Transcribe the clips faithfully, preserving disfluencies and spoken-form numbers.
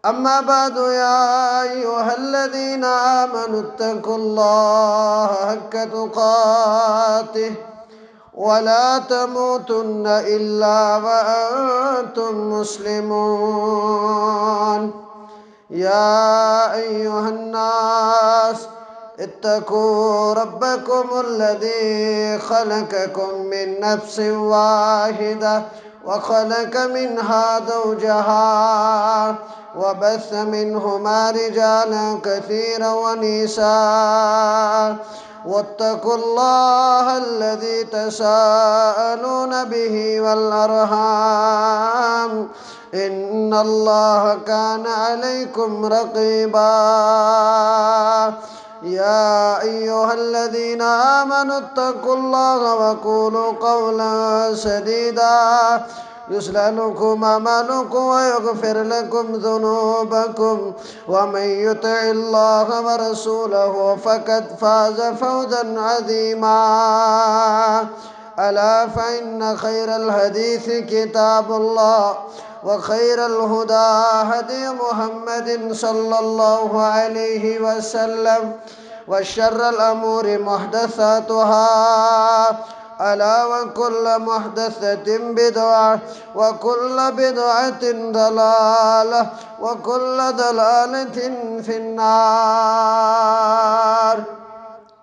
أما بعد، يا أيها الذين آمنوا اتقوا الله حق تقاته ولا تموتن إلا وأنتم مسلمون. يا أيها الناس، اتقوا ربكم الذي خلقكم من نفس واحدة وخلق منها زوجها وبث منهما رجالا كثيرا ونساء، واتقوا الله الذي تساءلون به والأرحام، إن الله كان عليكم رقيبا. يا أيها الذين آمنوا اتقوا الله وقولوا قولا سديدا، يصلح لكم أعمالكم ويغفر لكم ذنوبكم، ومن يطع الله ورسوله فقد فاز فوزا عظيما. ألا فإن خير الحديث كتاب الله، وخير الهدى هدي محمد صلى الله عليه وسلم، وشر الأمور محدثاتها، ألا وكل محدثة بدعة، وكل بدعة ضلالة، وكل ضلالة في النار.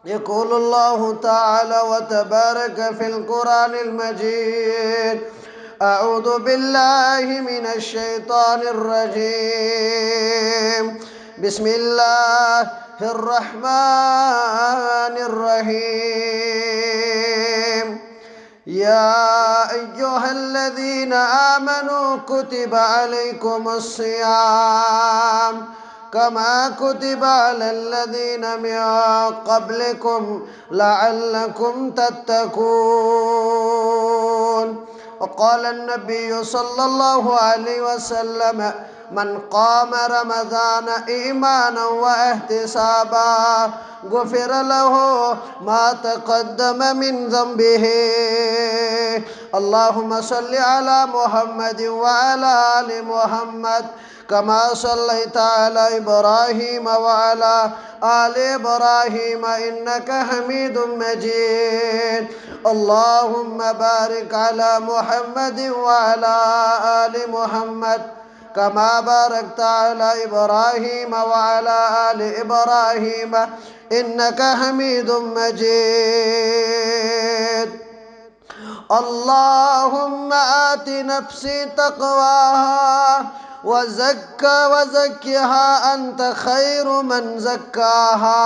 يقول الله تعالى وتبارك في القرآن المجيد: أعوذ بالله من الشيطان الرجيم. بسم الله الرحمن الرحيم. يا أيها الذين آمنوا كتب عليكم الصيام كما كتب على الذين من قبلكم لعلكم تتقون. وقال النبي صلى الله عليه وسلم: من قام رمضان إيمانا واحتسابا غفر له ما تقدم من ذنبه. اللهم صل على محمد وعلى آل محمد كما صليت على إبراهيم وعلى آل إبراهيم إنك حميد مجيد. اللهم بارك على محمد وعلى آل محمد كما باركت على إبراهيم وعلى آل إبراهيم إنك حميد مجيد. اللهم آت نفسي تقواها وزك-، وزكها أنت خير من زكاها،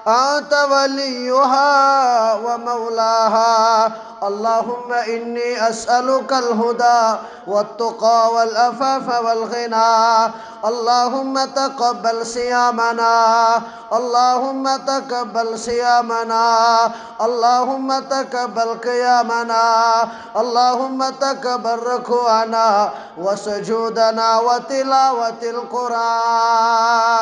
أنت وليها ومولاها. اللهم إني أسألك الهدى والتقى والعفاف والغنى. اللهم تقبل صيامنا، اللهم تقبل صيامنا، اللهم تقبل قيامنا، اللهم تقبل ركوعنا وسجودنا وتلاوة القرآن.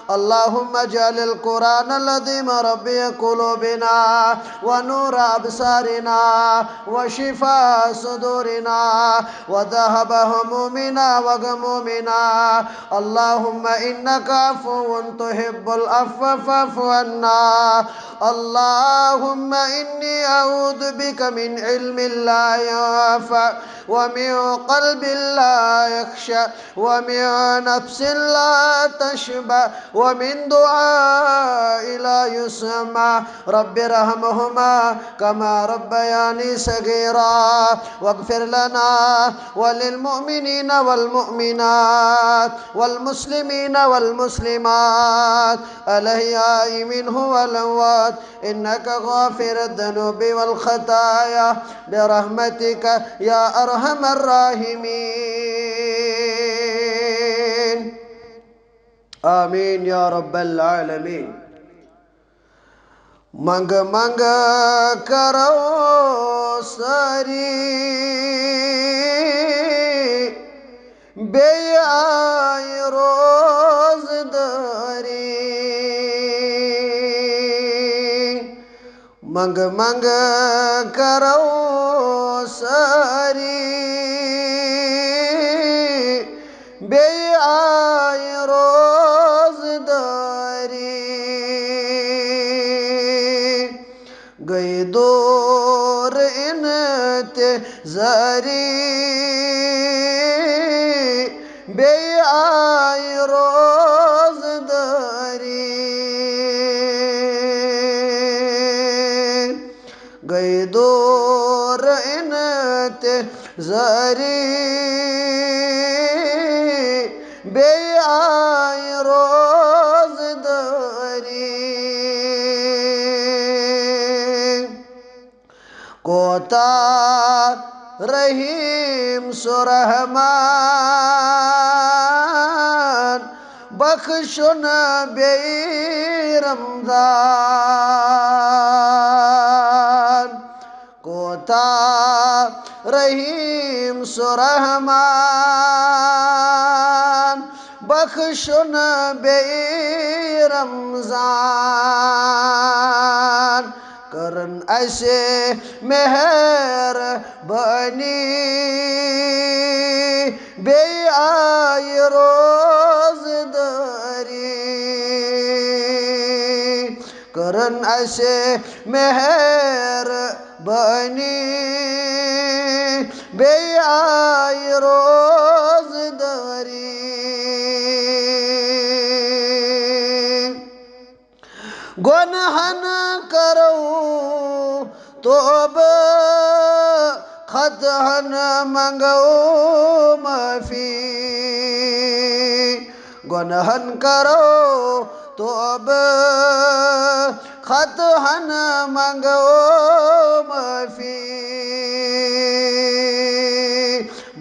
اللهم اجعل القرآن العظيم ربيع قلوبنا ونور أبصارنا وشفاء صدورنا وذهب همومنا وغمومنا. اللهم إنك عفو تحب العفو فاعف عنا. اللهم إني أعوذ بك من علم لا ينفع ومن قلب لا يخشع ومن نفس لا تشبع ومن دعاء لا يسمع. رب ارحمهما كما ربياني صغيرا. واغفر لنا وللمؤمنين والمؤمنات والمسلمين والمسلمات الأحياء منهم والأموات إنك غافر الذنوب والخطايا برحمتك يا أرحم الراحمين. آمين يا رب العالمين. منگ منگ کرو ساری، بیٚیہِ آیہِ روزدٲری۔ منگ منگ کرو ساری، بیٚیہِ آیہِ روزدٲری، گٔے دوٗر اِنتظٲری، بیٚیہِ آیہِ روزدٲری۔ گٔے دوٗر اِنتظٲری، بیٚیہِ آیہِ روزدٲری۔ کوتاہ رحیٖم سُہ رحمان، بخشُن بیٚیہِ رمضان۔ کوتاہ رحیٖم سُہ رحمان، بخشُن بیٚیہِ رمضان۔ کٔرٕن اَسہِ مہربٲنی، بیٚیہِ آیہِ روزدٲری۔ کٔرٕن اَسہِ مہربٲنی، بیٚیہِ آیہِ روزدٲری۔ گۄنہن کرو توبہٕ، خطہن منگو معٲفی۔ گۄنہن کرو توبہٕ، خطہن منگو معٲفی۔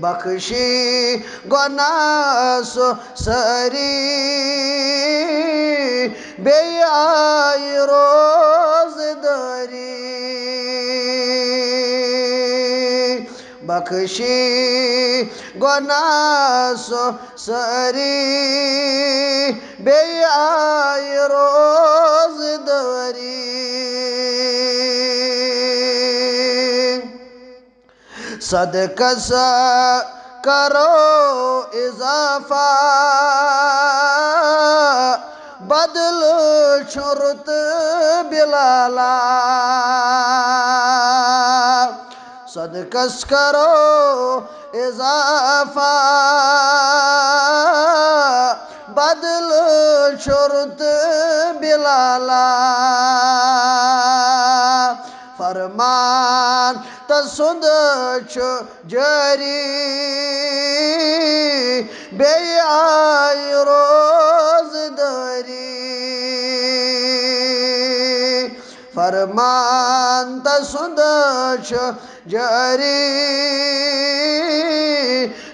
بخشی گۄناہ سُہ سٲری، بیٚیہِ آیہِ روزدٲری۔ بخشی گۄناہ سُہ سٲری، بیٚیہِ آیہِ روزدٲری۔ صدقس کرو اضافہ، بدلہٕ چھُ رُت بلالا۔ صدقس کرو اضافہ، بدلہٕ چھُ رُت بلالا۔ فرمان تسُنٛد چھُ جٲری، بیٚیہِ آیہِ روزدٲری۔ فرمان تسُنٛد چھُ جٲری،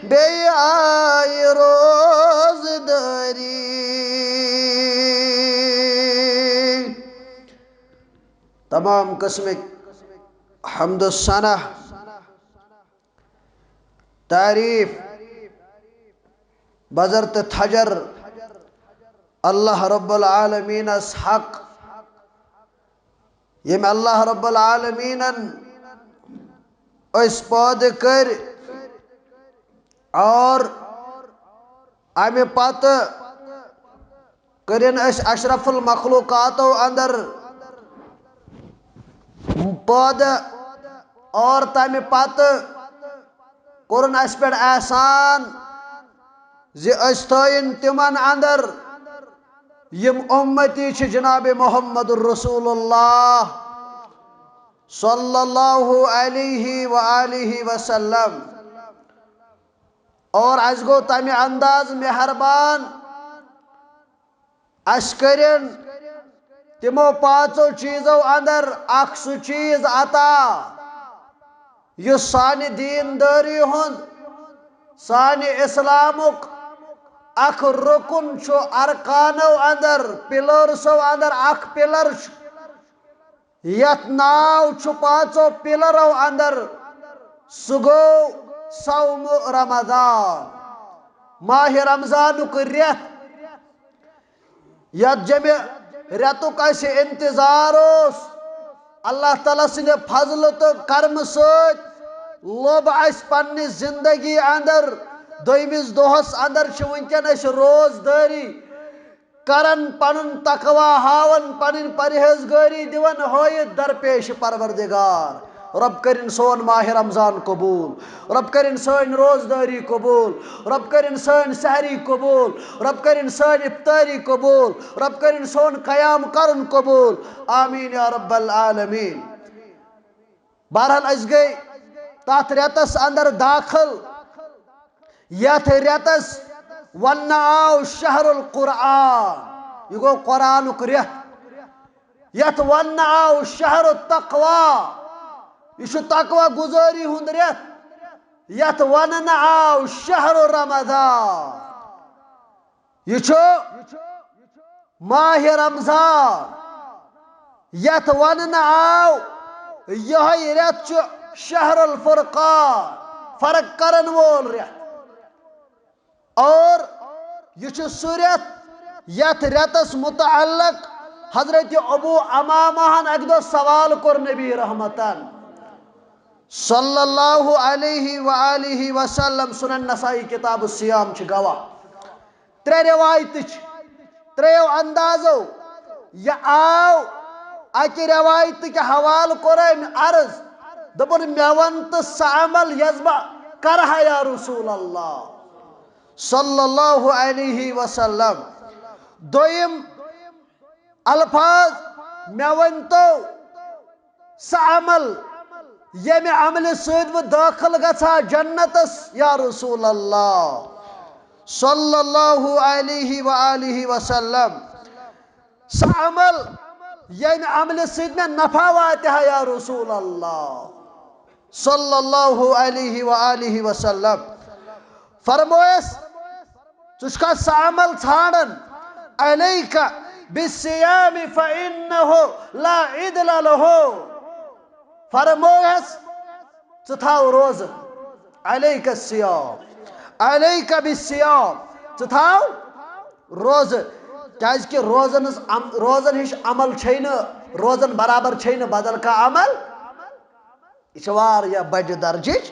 بیٚیہِ آیہِ روزدٲری۔ تمام قسمٕکۍ حمد و ثنا، تعریف، بزر تہٕ تھجر اللہ رب العالمینس حق، ییٚمۍ اللہ رب العالمینن أسۍ پٲدٕ کٔرۍ اور امہِ پتہٕ کٔرِن أسۍ اشرف المخلوقاتو اندر پٲدٕ، اور تمہِ پتہٕ کوٚرُن اسہِ پٮ۪ٹھ احسان زِ أسۍ تھٲیِن تِمن اندر یِم اُمتی چھِ جناب محمد رسول اللہ صلی اللہ علیہ وآلہ وسلم۔ اور اسہِ گوٚو تمہِ انداز مہربان، اسہِ کٔرِن تِمو پانٛژو چیٖزو اندر اکھ سُہ چیٖز عطا یُس سانہِ دیٖندٲری ہُنٛد، سانہِ اِسلامُک اکھ رُکُن چھُ، ارکانو اندر، پِلرسو اندر اکھ پِلر چھُ، یتھ ناو چھُ پانٛژو پِلرو اندر، سُہ گوٚو صوم رمضان، ماہِ رمضانُک رٮ۪تھ۔ یتھ جمہِ رٮ۪تُک اسہِ انتظار اوس، اللہ تعالیٰ سٕنٛدِ فضلہٕ تہٕ کرمہٕ سۭتۍ لوٚب اسہِ پننہِ زندگی اندر دوٚیمِس دۄہس اندر چھِ وٕنکیٚن أسۍ روزدٲری کران، پنُن تقوی ہاوان، پنٕنۍ پرہیزگٲری دِوان ہٲیِتھ درپیش پروردگار۔ رب کٔرِن سون ماہِ رمضان قبوٗل، رب کٔرِن سٲنۍ روزدٲری قبوٗل، رب کٔرِن سٲنۍ سحری قبوٗل، رب کٔرِن سٲنۍ افطٲری قبوٗل، رب کٔرِن سون قیام کرُن قبوٗل۔ آمین یا رب العالمین۔ بہرحال، أسۍ گٔے تتھ رٮ۪تس اندر داخل، یتھ رٮ۪تس وننہٕ آو شہر القرآن۔ یہِ گوٚو قرآنُک رٮ۪تھ۔ یتھ وننہٕ آو شہر التقوی۔ یہِ چھُ تقوی گُزٲری ہُنٛد رٮ۪تھ۔ یتھ وننہٕ آو شہر رمضان۔ یہِ چھُ ماہِ رمضان، یتھ وننہٕ آو، یِہوٚے رٮ۪تھ چھُ شہر الفرقان، فرق کرن وول رٮ۪تھ۔ اور یہِ چھُ سُہ رٮ۪تھ، یتھ رٮ۪تس متعلق حضرت ابو امامہ ہن اکہِ دۄہ سوال کوٚر نبی رحمتن صلی اللہ علیہ وآلہ وسلم۔ سنن نسائی کتاب الصیام چھِ گواہ۔ ترٛےٚ رِوایتہٕ چھِ، ترٛیٚیو اندازو۔ یہِ آو اَکہِ رِوایتہٕ کہِ حوالہٕ کوٚر أمۍ عرض، دوٚپُن، "مےٚ وَن تہٕ سُہ عمل یَس بہٕ کَرٕ ہا یا رسول اللہ صلی اللہ علیہ وسلم۔" دوٚیِم الفاظ، "مےٚ ؤنۍ تو سُہ عمل، ییٚمہِ عملہِ سۭتۍ بہٕ دٲخل گژھٕ ہا جنتس یا رسول اللہ صلی اللہ علیہ وآلہ وسلم۔ سُہ عمل، ییٚمہِ عملہِ سۭتۍ مےٚ نفع واتہِ ہا یا رسول اللہ صلی اللہ علیہ وآلہ وسلم۔" فرمویس، ژٕ چھُکھا سُہ عمل ژھانڈان؟ "علیک بالصیام فإنہ لا عدل لہ۔" فرمویس، ژٕ تھاو روزٕ۔ علیک الصیام، علیک بالصیام، ژٕ تھاو روزٕ۔ کیازِ کہِ روزن ہٕنٛز عم-، روزن ہِش عمل چھے نہٕ، روزن برابر چھے نہٕ بدل کانٛہہ عمل۔ یہِ چھِ واریاہ بڑِ درجٕچ،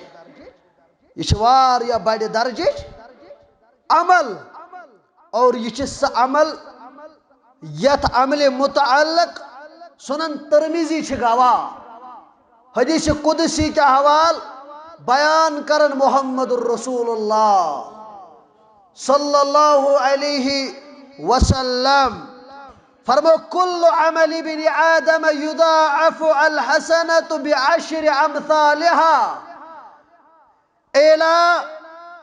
یہِ چھِ واریاہ بڑِ درجٕچ عمل۔ اور یہِ چھِ سُہ عمل یتھ عملہِ متعلق سنن ترمذی چھِ گواہ۔ حدیث قدسی کہِ حوالہٕ بیان کرن محمد رسول اللہ صلی اللہ علیہ وسلم۔ فرمو، "کل عمل ابن آدم یضاعف الحسنۃ بعشر امثالها الی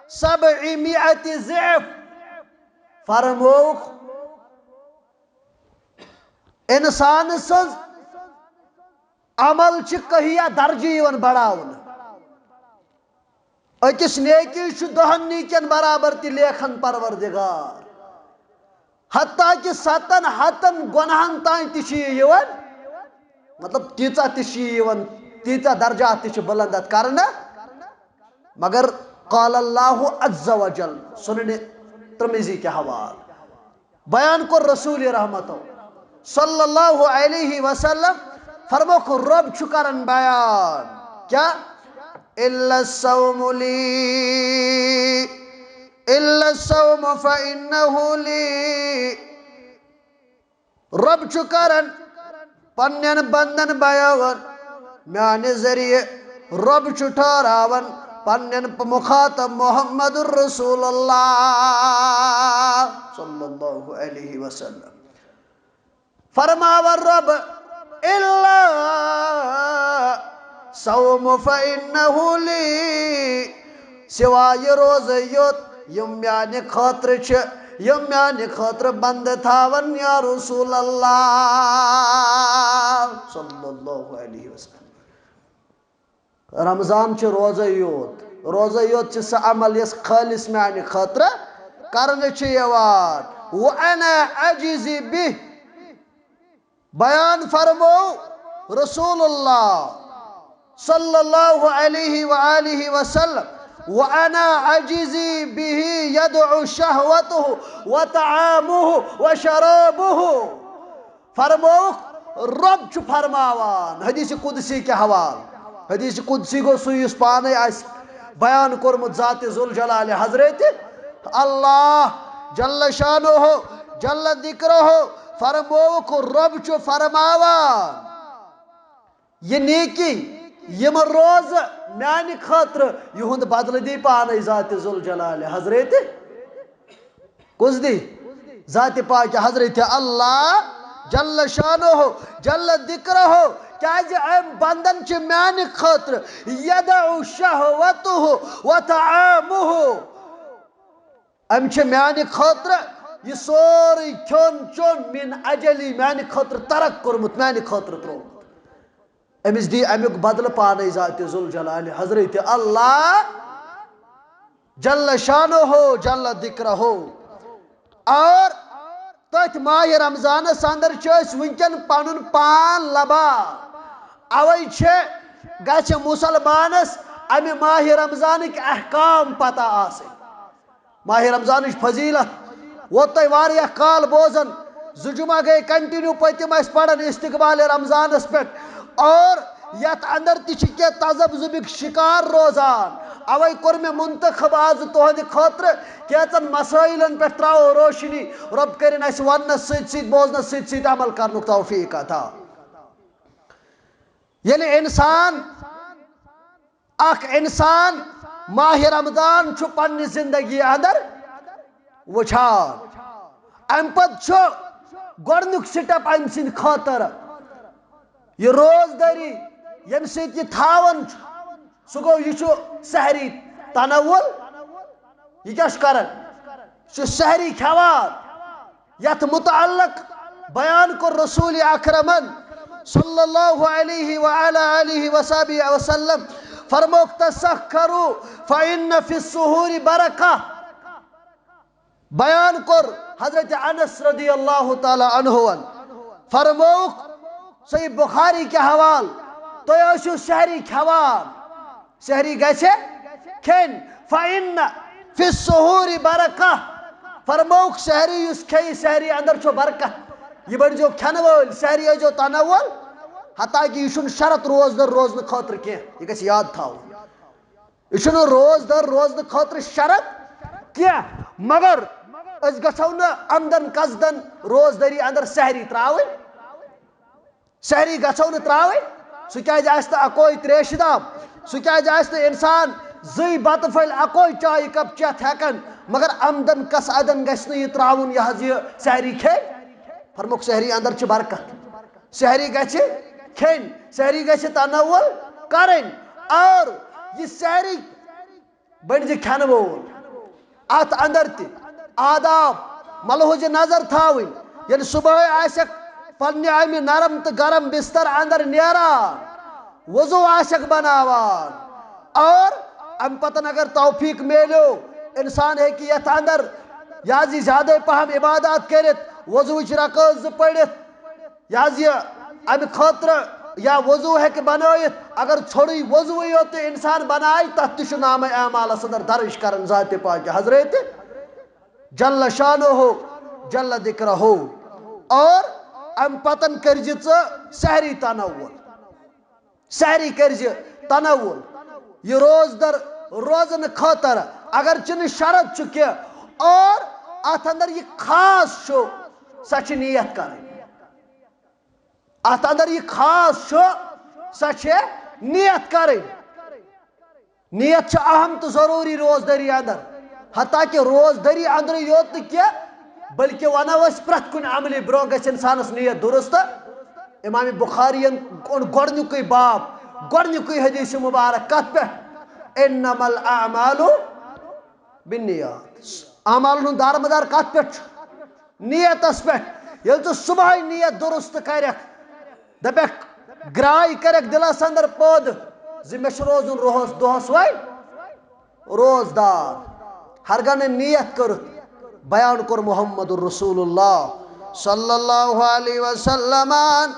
سبعمائة ضعف۔" فرموکھ، انسان سٕنٛز عمل چھِ کہیا درجہٕ یِوان بڑاونہٕ۔ أکِس نیکی چھُ دہن نیکین برابر تہِ لیکھان پروردگار۔ حتیٰ کہ ستن ہتن گۄنہن تام تہِ چھُ یہِ یِوان، مطلب، تیٖژاہ تہِ چھِ یِوان، تیٖژاہ درجات تہِ چھِ بلند اتھ کرنہٕ۔ مگر قال اللہ عز و جل، سنن ترمذی کہِ حوالہٕ بیان کوٚر رسول رحمتو صلی اللہ علیہ وسلم، فرموکھ، رب چھُ کران بیان، کیا؟ "الا الصوم لی، الا الصوم فانہ لی۔" رب چھُ کران پننٮ۪ن بندن بیان، میانہِ ذٔریعہٕ رب چھُ ٹھہراوان پننٮ۪ن مخاطب محمد رسول اللہ صلی اللہ علیہ وسلم۔ فرماوان رب، "الا صوم فانہ لی"، سوائے روزے یوت، یِم میانہِ خٲطرٕ چھِ، یِم میانہِ خٲطرٕ بندٕ تھاون یا رسول اللہ صلی اللہ علیہ وسلم۔ رمضان چھُ روزے یوت، روزے یوت چھُ سُہ عمل یُس خالص میانہِ خٲطرٕ کرنہٕ چھُ یِوان۔ وانا اجزی بہ، بیان فرمو رسول اللہ صلی اللہ علیہ وآلہ وسلم، "وانا اجزی بہ یدع شہوتہ وطعامہ وشرابہ۔" فرموکھ، رب چھُ فرماوان حدیث قدسی کہِ حوالہٕ۔ حدیث قدسی گوٚو سُہ یُس پانے آسہِ بیان کوٚرمُت ذات ذوالجلال حضرت اللہ جل شانہ جل ذکرہ، فرمووُکھ، رۄب چھُ فرماوان، یہِ نیکی، یِم روزٕ میانہِ خٲطرٕ، یِہُنٛد بدلہٕ دی پانے ذات ذوالجلال حضرت۔ کُس دی؟ ذات پاک حضرت اللہ جل شانہ جل ذکرہ۔ کیازِ أمۍ بندن چھِ میانہِ خٲطرٕ یدع شہوتہ و طعامہ، أمۍ چھِ میانہِ خٲطرٕ یہِ سورُے کھیوٚن چیوٚن من اجلی میانہِ خٲطرٕ ترک کوٚرمُت، میانہِ خٲطرٕ ترٛوومُت۔ أمِس دی اَمیُک بدلہٕ پانے ذات ذوالجلال حضرت اللہ جل شانہ جل ذکرہ۔ اور تٔتھۍ ماہِ رمضانس اندر چھِ أسۍ وٕنکٮ۪ن پنُن پان لبان۔ اوے چھِ، گژھِ مسلمانس امہِ ماہِ رمضانٕکۍ احکام پتہ آسٕنۍ۔ ماہِ رمضانٕچ فضیلت ووت تۄہہِ واریاہ کال بوزان، زٕ جمعہ گٔے کنٹینیو پٔتِم اَسہِ پران استقبال رمضانس پٮ۪ٹھ، اور یتھ اندر تہِ چھِ کینٛہہ تذبذبٕکۍ شکار روزان۔ اوے کوٚر مےٚ منتخب آز تُہنٛدِ خٲطرٕ کینٛژن مسٲیلن پٮ۪ٹھ تراوو روشنی۔ رۄب کٔرِن اَسہِ وننس سۭتۍ سۭتۍ، بوزنس سۭتۍ سۭتۍ عمل کرنُک توفیق عطا۔ ییٚلہِ انسان اکھ انسان ماہِ رمضان چھُ پننہِ زندگی اندر وٕچھان، امہِ پتہٕ چھُ گۄڈنیُک سٹیپ أمۍ سٕنٛدِ خٲطرٕ یہِ روزدٲری، ییٚمہِ سۭتۍ یہِ تھاوان چھُ، سُہ گوٚو، یہِ چھُ سحری تناول۔ یہِ کیٛاہ چھُ کران؟ یہِ چھُ سحری کھٮ۪وان۔ یتھ متعلق بیان کوٚر رسول اکرمن صلی اللہ علیہ وعلی آلہ وصحبہ وسلم، فرمووُکھ، تسحروا فإن فی السحور برکہ۔ بیان کوٚر حضرت انس رضی اللہ تعالی عنہ، فرمووُکھ، صحیح بخاری کہِ حوال، تُہۍ ٲسِو سحری کھٮ۪وان، سحری گژھِ کھیٚنۍ۔ فإن فی السحور برکہ۔ فرمووُکھ، سحری یُس کھیٚیہِ، سحری اندر چھُ برکت۔ یہِ بٔنۍزیو کھٮ۪نہٕ وٲلۍ، سحری ٲسۍزیو تناول۔ حتیٰ کہِ یہِ چھُنہٕ شرط روزدر روزنہٕ خٲطرٕ کینٛہہ، یہِ گژھِ یاد تھاوُن۔ یہِ چھُنہٕ روزدر روزنہٕ خٲطرٕ شرط کینٛہہ، مگر أسۍ گژھو نہٕ عمدن قصدن روزدٔری اندر سحری ترٛاوٕنۍ۔ سحری گژھو نہٕ ترٛاوٕنۍ۔ سُہ کیٛازِ آسہِ نہٕ اکوے تریشہِ دام؟ سُہ کیٛازِ آسہِ نہٕ انسان زٕے بتہٕ پھٔلۍ اکوے چایہِ کپ چٮ۪تھ ہٮ۪کان؟ مگر عمدن قصدن گژھِ نہٕ یہِ ترٛاوُن، یہِ حظ یہِ سحری کھیٚنۍ۔ فرمووُکھ، سحری اندر چھِ برکت۔ سحری گژھِ کھیٚنۍ، سحری گژھِ تناول کرٕنۍ۔ اور یہِ سحری بٔنۍ زِ کھٮ۪نہٕ وول۔ اتھ اندر تہِ آداب ملحوظ نظر تھاوٕنۍ۔ ییٚلہِ صبحٲے آسٮ۪کھ پننہِ امہِ نرم تہٕ گرم بستر اندر نیران، وضو آسٮ۪کھ بناوان، اور امہِ پتن اگر توفیق میلیو، انسان ہیٚکہِ یتھ اندر یا زِ زیادے پہم عبادات کٔرِتھ، وضوٕچ رکٲژ زٕ پٔرِتھ، یہِ حظ یہِ امہِ خٲطرٕ یا وضو ہیٚکہِ بنٲیِتھ۔ اگر ژھوٚرُے وضوٕے یوت تہِ انسان بنایہِ، تتھ تہِ چھُ نامہ اعمالس اندر درج کران ذات پاک حضرت جل شانہ جل ذکرہ۔ اور امہِ پتن کٔرزِ ژٕ سحری تناول، سحری کٔرزِ تناول۔ یہِ روزدر روزنہٕ خٲطرٕ اگر چنہٕ شرط چھُ کینٛہہ، اور اتھ اندر یہِ خاص چھُ، سۄ چھِ نیت کرٕنۍ۔ اتھ اندر یہِ خاص چھُ، سۄ چھِ نیت کرٕنۍ۔ نیت چھِ اہم تہٕ ضروٗری روزدٲری اندر۔ حتیٰ کہِ روزدٲری اندرٕے یوت نہٕ کینٛہہ، بلکہِ ونو أسۍ پرٛٮ۪تھ کُنہِ عملہِ برونٛہہ گژھِ انسانس نیت درست۔ امام بخارین اوٚن گۄڈنیُکُے باب، گۄڈنیُکُے حدیث مبارک کتھ پٮ۪ٹھ؟ انما الاعمال بالنیات۔ اعمالن ہُنٛد دارمدار کتھ پٮ۪ٹھ چھُ؟ نیتس پٮ۪ٹھ۔ ییٚلہِ ژٕ صبحٲے نیت درست کرکھ، دپکھ، گراے کرکھ دلس اندر پٲدٕ زِ مےٚ چھُ روزُن رۄہس دۄہس وۄنۍ روزدار، ہرگاہ نہٕ نیت کٔرٕتھ۔ بیان کوٚر محمد رسول اللہ صلی اللہ علیہ وسلمن،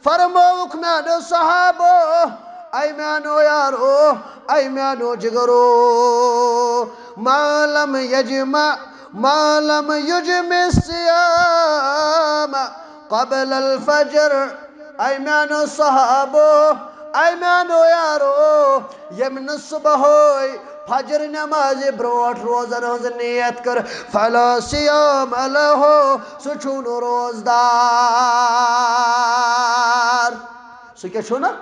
فرمووُکھ، میانیو صحابو، اے میانیو یارو، اے میانیو جگرو، ما لم یجمع، ما لم یجمع الصیام قبل الفجر۔ اے میانیو صحابو، اے میانیو یارو، ییٚمۍ نہٕ صبحٲے فجر نمازِ برونٛٹھ روزن ہٕنٛز نیت کٔر، فلا صیام لہ، سُہ چھُنہٕ روزدار۔ سُہ کیٛاہ چھُنہٕ؟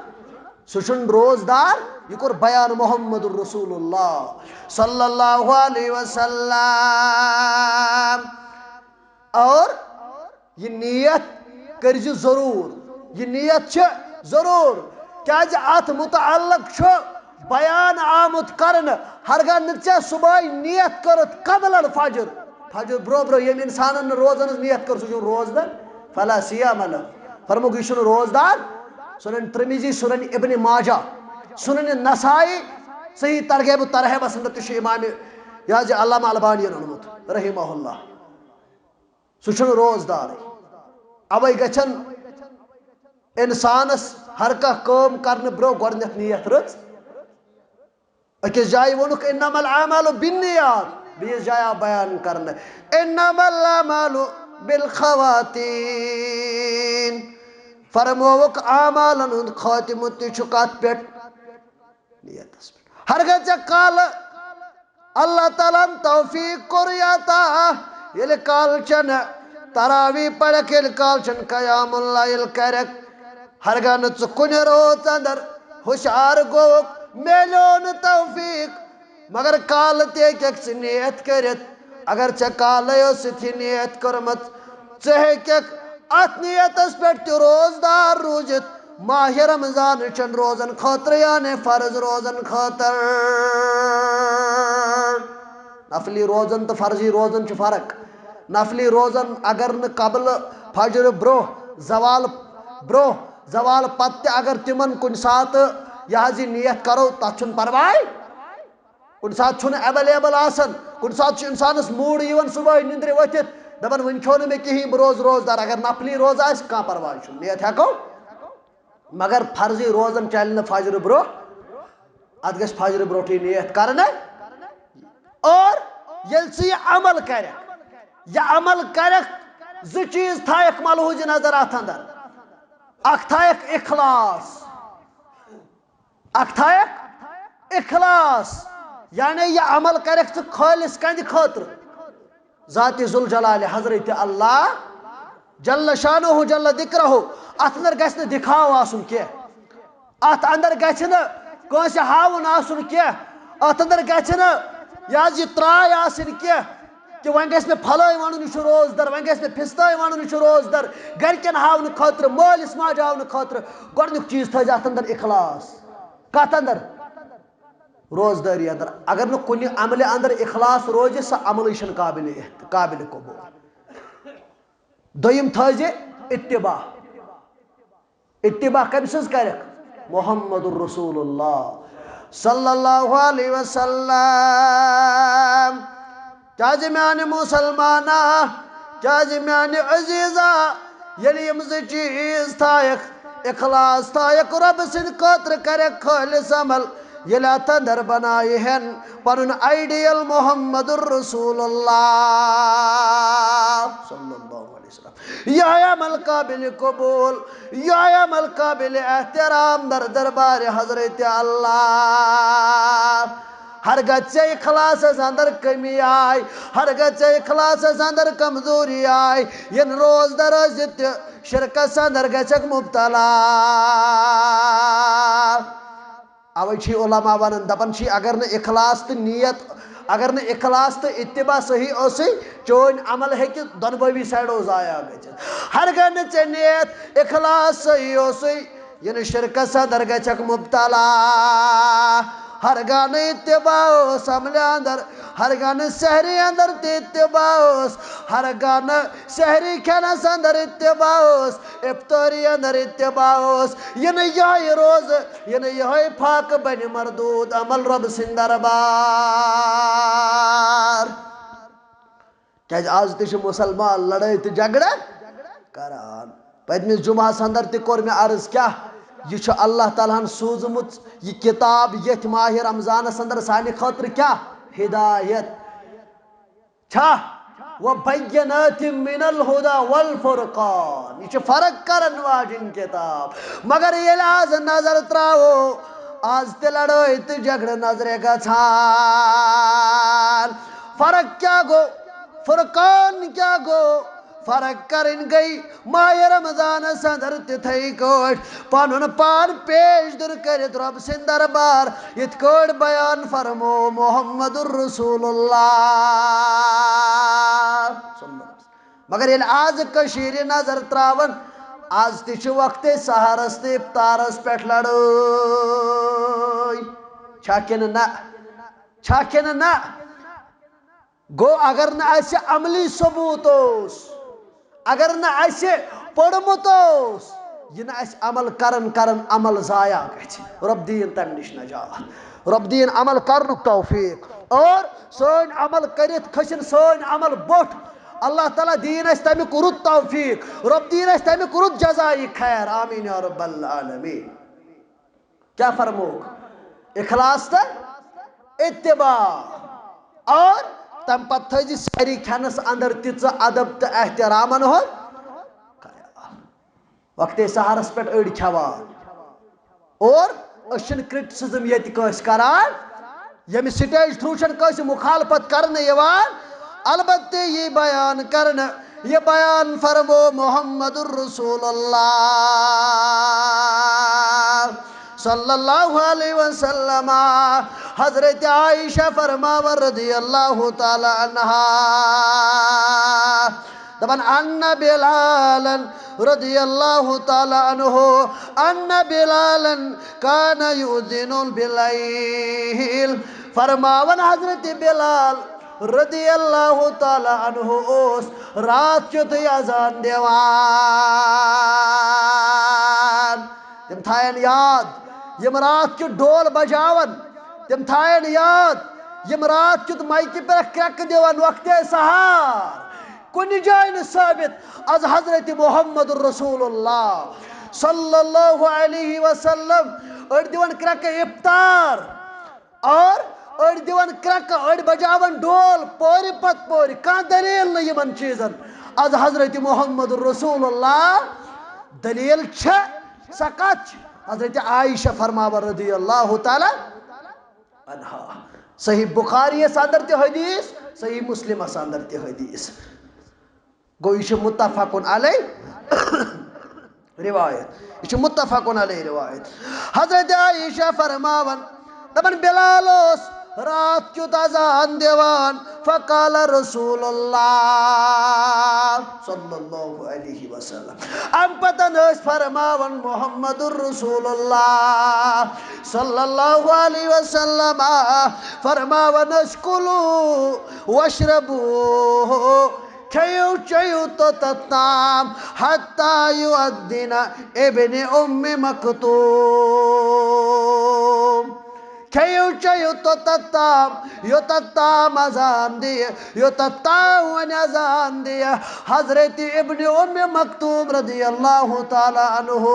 سُہ چھُنہٕ روزدار۔ یہِ کوٚر بیان محمد رسول اللہ صلی اللہ علیہ وسلم۔ اور یہِ نیت کٔرزِ ضروٗر، یہِ نیت چھِ ضروٗر، کیازِ اتھ متعلق چھُ بیان آمُت کرنہٕ۔ ہرگاہ نہٕ ژےٚ صبحٲے نیت کٔرٕتھ قبل الفجر، فجر برونٛہہ برونٛہہ ییٚمۍ انسانن نہٕ روزنس نیت کٔر، سُہ چھُنہٕ روزدار، فلا صیام لہ۔ فرمووُکھ، یہِ چھُنہٕ روزدار۔ سنن ترمذی، سنن ابن ماجہ، سنن نسائی، صحیح ترغیب و ترہیبس اندر تہِ چھُ امام، یہِ حظ یہِ علامہ البانی یَن اوٚنمُت رحمہ اللہ۔ سُہ چھُنہٕ روزدارٕے۔ اَوَے گژھن اِنسانَس ہر کانٛہہ کٲم کرنہٕ برٛونٛہہ گۄڈٕنٮ۪تھ نیت رٕژ۔ أکِس جایہِ ووٚنُکھ، "انما الاعمال بالنیات"، بیٚیِس جایہِ آو بیان کرنہٕ، "انما الاعمال بالخواتیم"۔ فرمووُکھ، اعمالن ہُنٛد خاتمہٕ تہِ چھُ کتھ پٮ۪ٹھ؟ نیتس پٮ۪ٹھ۔ ہرگاہ ژےٚ کالہٕ اللہ تعالیٰ ہن توفیق کوٚر عطا، ییٚلہِ کالہٕ چٮ۪ن تراویح پرکھ، ییٚلہِ کالہٕ چٮ۪ن قیام اللیل کرکھ، ہرگاہ نہٕ ژٕ کُنہِ رٲژ اندر ہُشار گوٚوُکھ، میلیو نہٕ توفیق، مگر کالہٕ تہِ ہیٚککھ ژٕ نیت کٔرِتھ۔ اگر ژےٚ کالے ٲسٕتھ یہِ نیت کٔرمٕژ، ژٕ ہیٚککھ اتھ نیتس پٮ۪ٹھ تہِ روزدار روٗزِتھ۔ ماہِ رمضان چٮ۪ن روزن خٲطرٕ، یعنی فرض روزن خٲطرٕ۔ نفلی روزن تہٕ فرضی روزن چھِ فرق۔ نفلی روزن اگر نہٕ قبل فجر برٛونٛہہ، زوال برٛونٛہہ، زوال پتہٕ تہِ اگر تِمن کُنہِ ساتہٕ یہِ حظ یہِ نیت کرو، تتھ چھُنہٕ پرواے۔ کُنہِ ساتہٕ چھُنہٕ ایویلیبل آسان، کُنہِ ساتہٕ چھُ انسانس موٗڈ یِوان صبحٲے نِندرِ ؤتھِتھ، دپان، "وُنہِ کھیوٚو نہٕ مےٚ کِہیٖنۍ، بہٕ روزٕ روزدار"۔ اگر نفلی روزٕ آسہِ، کانٛہہ پرواے چھُنہٕ، نیت ہٮ۪کو۔ مگر فرضی روزن چلہِ نہٕ فجرٕ برٛونٛہہ، اتھ گژھِ فجرٕ برٛونٛٹھٕے نیت کرنہٕ۔ اور ییٚلہِ ژٕ یہِ عمل کرکھ، یہِ عمل کرکھ، زٕ چیٖز تھایکھ ملحوظ نظر اتھ اندر۔ اکھ تھایکھ اخلاص، اکھ تھایکھ اخلاص، یعنی یہِ عمل کرکھ ژٕ خٲلص کَنہِ خٲطرٕ، ذاتِ ذوالجلال حضرت اللہ جل شانہ جل ذکرہ۔ اتھ اندر گژھِ نہٕ دکھاو آسُن کینٛہہ، اتھ اندر گژھِ نہٕ کٲنٛسہِ ہاوُن آسُن کینٛہہ، اتھ اندر گژھِ نہٕ یہِ حظ یہِ تراے آسٕنۍ کینٛہہ۔ کہِ وۄنۍ گژھِ مےٚ پھلٲنۍ ونُن، یہِ چھُ روزدر، وۄنۍ گژھِ مےٚ پھستٲنۍ ونُن، یہِ چھُ روزدر۔ گرِکٮ۪ن ہاونہٕ خٲطرٕ، مٲلِس ماجہِ ہاونہٕ خٲطرٕ، گۄڈٕنیُک چیٖز تھٲیزِ اتھ اندر اخلاص۔ کتھ اندر؟ روزدٲری اندر۔ اگر نہٕ کُنہِ عملہِ اندر اخلاص روزِ، سُہ عملٕے چھُنہٕ قابل احت-، قابل قبول۔ دوٚیِم تھٲیزِ اتباع۔ اتباع کٔمۍ سٕنٛز کرکھ؟ محمد رسول اللہ صلی اللہ علیہ وسلم۔ کیازِ میانہِ مسلمانہ، کیازِ میانہِ عزیزہ، ییٚلہِ یِم زٕ چیٖز تھایکھ، اخلاص تھایکھ، رۄبہٕ سٕنٛدِ خٲطرٕ کرکھ خٲلص عمل، ییٚلہِ اتھ اندر بنایہِ ہن پنُن آئیڈیل محمد رسول اللہ صلی اللہ علیہ وسلم۔ یہے عمل قابل قبول، یہے عمل قابل احترام در دربار حضرت اللہ۔ ہرگاہ ژےٚ اخلاصس اندر کمی آے، ہرگاہ ژےٚ اخلاصس اندر کمزوری آے، یِن روز دراز تہِ شرکس اندر گژھکھ مبتلا۔ اوے چھی علماء ونان، دپان چھی، اگر نہٕ اخلاص تہٕ نیت، اگر نہٕ اخلاص تہٕ اتباع صحیح اوسُے، چون عمل ہیٚکہِ دۄنوٲوی سایڈو ضایع گٔژھِتھ۔ ہرگاہ نہٕ ژےٚ نیت اخلاص صحیح اوسُے، یعنی شرکس اندر گژھکھ مبتلا۔ ہرگاہ نہٕ اتباع اوس عملہِ اندر، ہرگاہ نہٕ سحری اندر تہِ اتباع اوس، ہرگاہ نہٕ سحری کھٮ۪نس اندر اتباع اوس، افطاری اندر اتباع اوس، یہِ نہٕ یِہوٚے روزٕ، یہِ نہٕ یِہوٚے فاقہٕ بنہِ مردود عمل رۄبہٕ سٕنٛدِ دربار۔ کیازِ از تہِ چھِ مسلمان لڑٲے تہٕ جھگڑٕ کران۔ پٔتمِس جمعہس اندر تہِ کوٚر مےٚ عرض، کیاہ یہِ چھُ اللہ تعالیٰ ہن سوٗزمٕژ یہِ کتاب ییٚتھۍ ماہِ رمضانس اندر سانہِ خٲطرٕ کیاہ ہدایت چھا؟ وبینات من الہدی والفرقان، یہِ چھِ فرق کرن واجِنۍ کتاب۔ مگر ییٚلہِ از نظر تراوو آز تہِ لڑٲے تہٕ جھگڑٕ نظرِ گژھان۔ فرق کیٛاہ گوٚو؟ فرقان کیٛاہ گوٚو؟ فرق کرٕنۍ گٔے ماہِ رمضانس اندر تِتھے کٲٹھۍ پنُن پان پیش دُر کٔرِتھ رۄب سٕنٛدِ دربار، یِتھ کٲٹھۍ بیان فرمو محمد رسول اللہ۔ مگر ییٚلہِ آز کٔشیٖرِ نظر ترٛاوان، آز تہِ چھِ وقتِ سحرس تہٕ افطارس پٮ۪ٹھ لڑٲے۔ چھا کِنہٕ نہ؟ چھا کِنہٕ نہ؟ گوٚو، اگر نہٕ اَسہِ عملی ثبوت اوس، اگر نہٕ اَسہِ پوٚرمُت اوس، یہِ نہٕ اَسہِ عمل کرن کرن عمل ضایع گژھِ۔ رۄب دِیِن تَمہِ نِش نجات۔ رۄب دِیِن عمل کرنُک توفیق۔ اور سٲنۍ عمل کٔرِتھ کھٔسِن سٲنۍ عمل بوٚٹھ۔ اللہ تعالیٰ دِیِن اَسہِ تَمیُک رُت توفیق۔ رۄب دِیِن اَسہِ تَمیُک رُت جزایہِ خیر۔ آمین یا رب العالمین۔ کیا فرموک؟ اخلاص تہٕ اتباع۔ اور تم پتہٕ تھٲیزِ سٲری کھٮ۪نس اندر تہِ ژٕ ادب تہٕ احترامن ہُنٛد خیال۔ وقتِ سحرس پٮ۪ٹھ أڑۍ کھٮ۪وان۔ اور أسۍ چھِنہٕ criticism ییٚتہِ کٲنٛسہِ کران، ییٚمہِ stage through چھَنہٕ کٲنٛسہِ مخالفت کرنہٕ یِوان۔ البتہ یہِ بیان کرنہٕ، یہِ بیان فرمو محمد رسول اللہ صلی اللہ علیہ وسلم۔ حضرت عائشہ فرماوان رضی اللہ تعالیٰ عنہا، دپان، ان بلالا رضی اللہ تعالیٰ عنہ، ان بلالا کان یؤذن باللیل۔ فرماوان حضرت بلال رضی اللہ تعالیٰ عنہ اوس رات کیُتھُے اذان دِوان۔ تِم تھاین یاد، یِم رات کیُتھ ڈول بجاون، تِم تھاین یاد، یِم رات کیُتھ مایکہِ پٮ۪ٹھ کرٛٮ۪کہٕ دِوان وقتِ سحر۔ کُنہِ جایہِ نہٕ ثٲبت از حضرت محمد رسول اللہ صلی اللہ علیہ وسلم۔ أڑۍ دِوان کرٛٮ۪کہٕ افطار، اور أڑۍ دِوان کرٛٮ۪کہٕ، أڑۍ بجاوان ڈول، پورِ پتہٕ پورِ۔ کانٛہہ دلیل نہٕ یِمن چیٖزن از حضرت محمد رسول اللہ۔ دلیل چھےٚ، سۄ کتھ چھِ؟ حضرت عائشہ فرماوان رضی اللہ تعالیٰ عنہا۔ صحیح بخاری یس اندر تہِ حدیث، صحیح مسلمس اندر تہِ حدیث۔ گوٚو، یہِ چھُ متفقن علیہ روایت۔ یہِ چھُ متفقن علیہ روایت۔ حضرت عائشہ فرماوان، دپان، بلال اوس رات کیُتھ اذان دِوان، فقال رسول اللہ صلی اللہ علیہ وسلم۔ امہِ پتن ٲسۍ فرماوان محمد رسول اللہ صلی اللہ علیہ وسلم، فرماوان ٲسۍ، کلوا واشربوا، کھیٚیِو چیٚیِو توٚتتھ تام، حتی یؤذن ابن ام مکتوم۔ کھیٚیِو چیٚیِو توٚتتھ تام، یوٚتتھ تام اذان دِیہِ، یوٚتتھ تام وۄنۍ اذان دِیہِ حضرت ابن ام مکتوم رضی اللہ تعالیٰ عنہ۔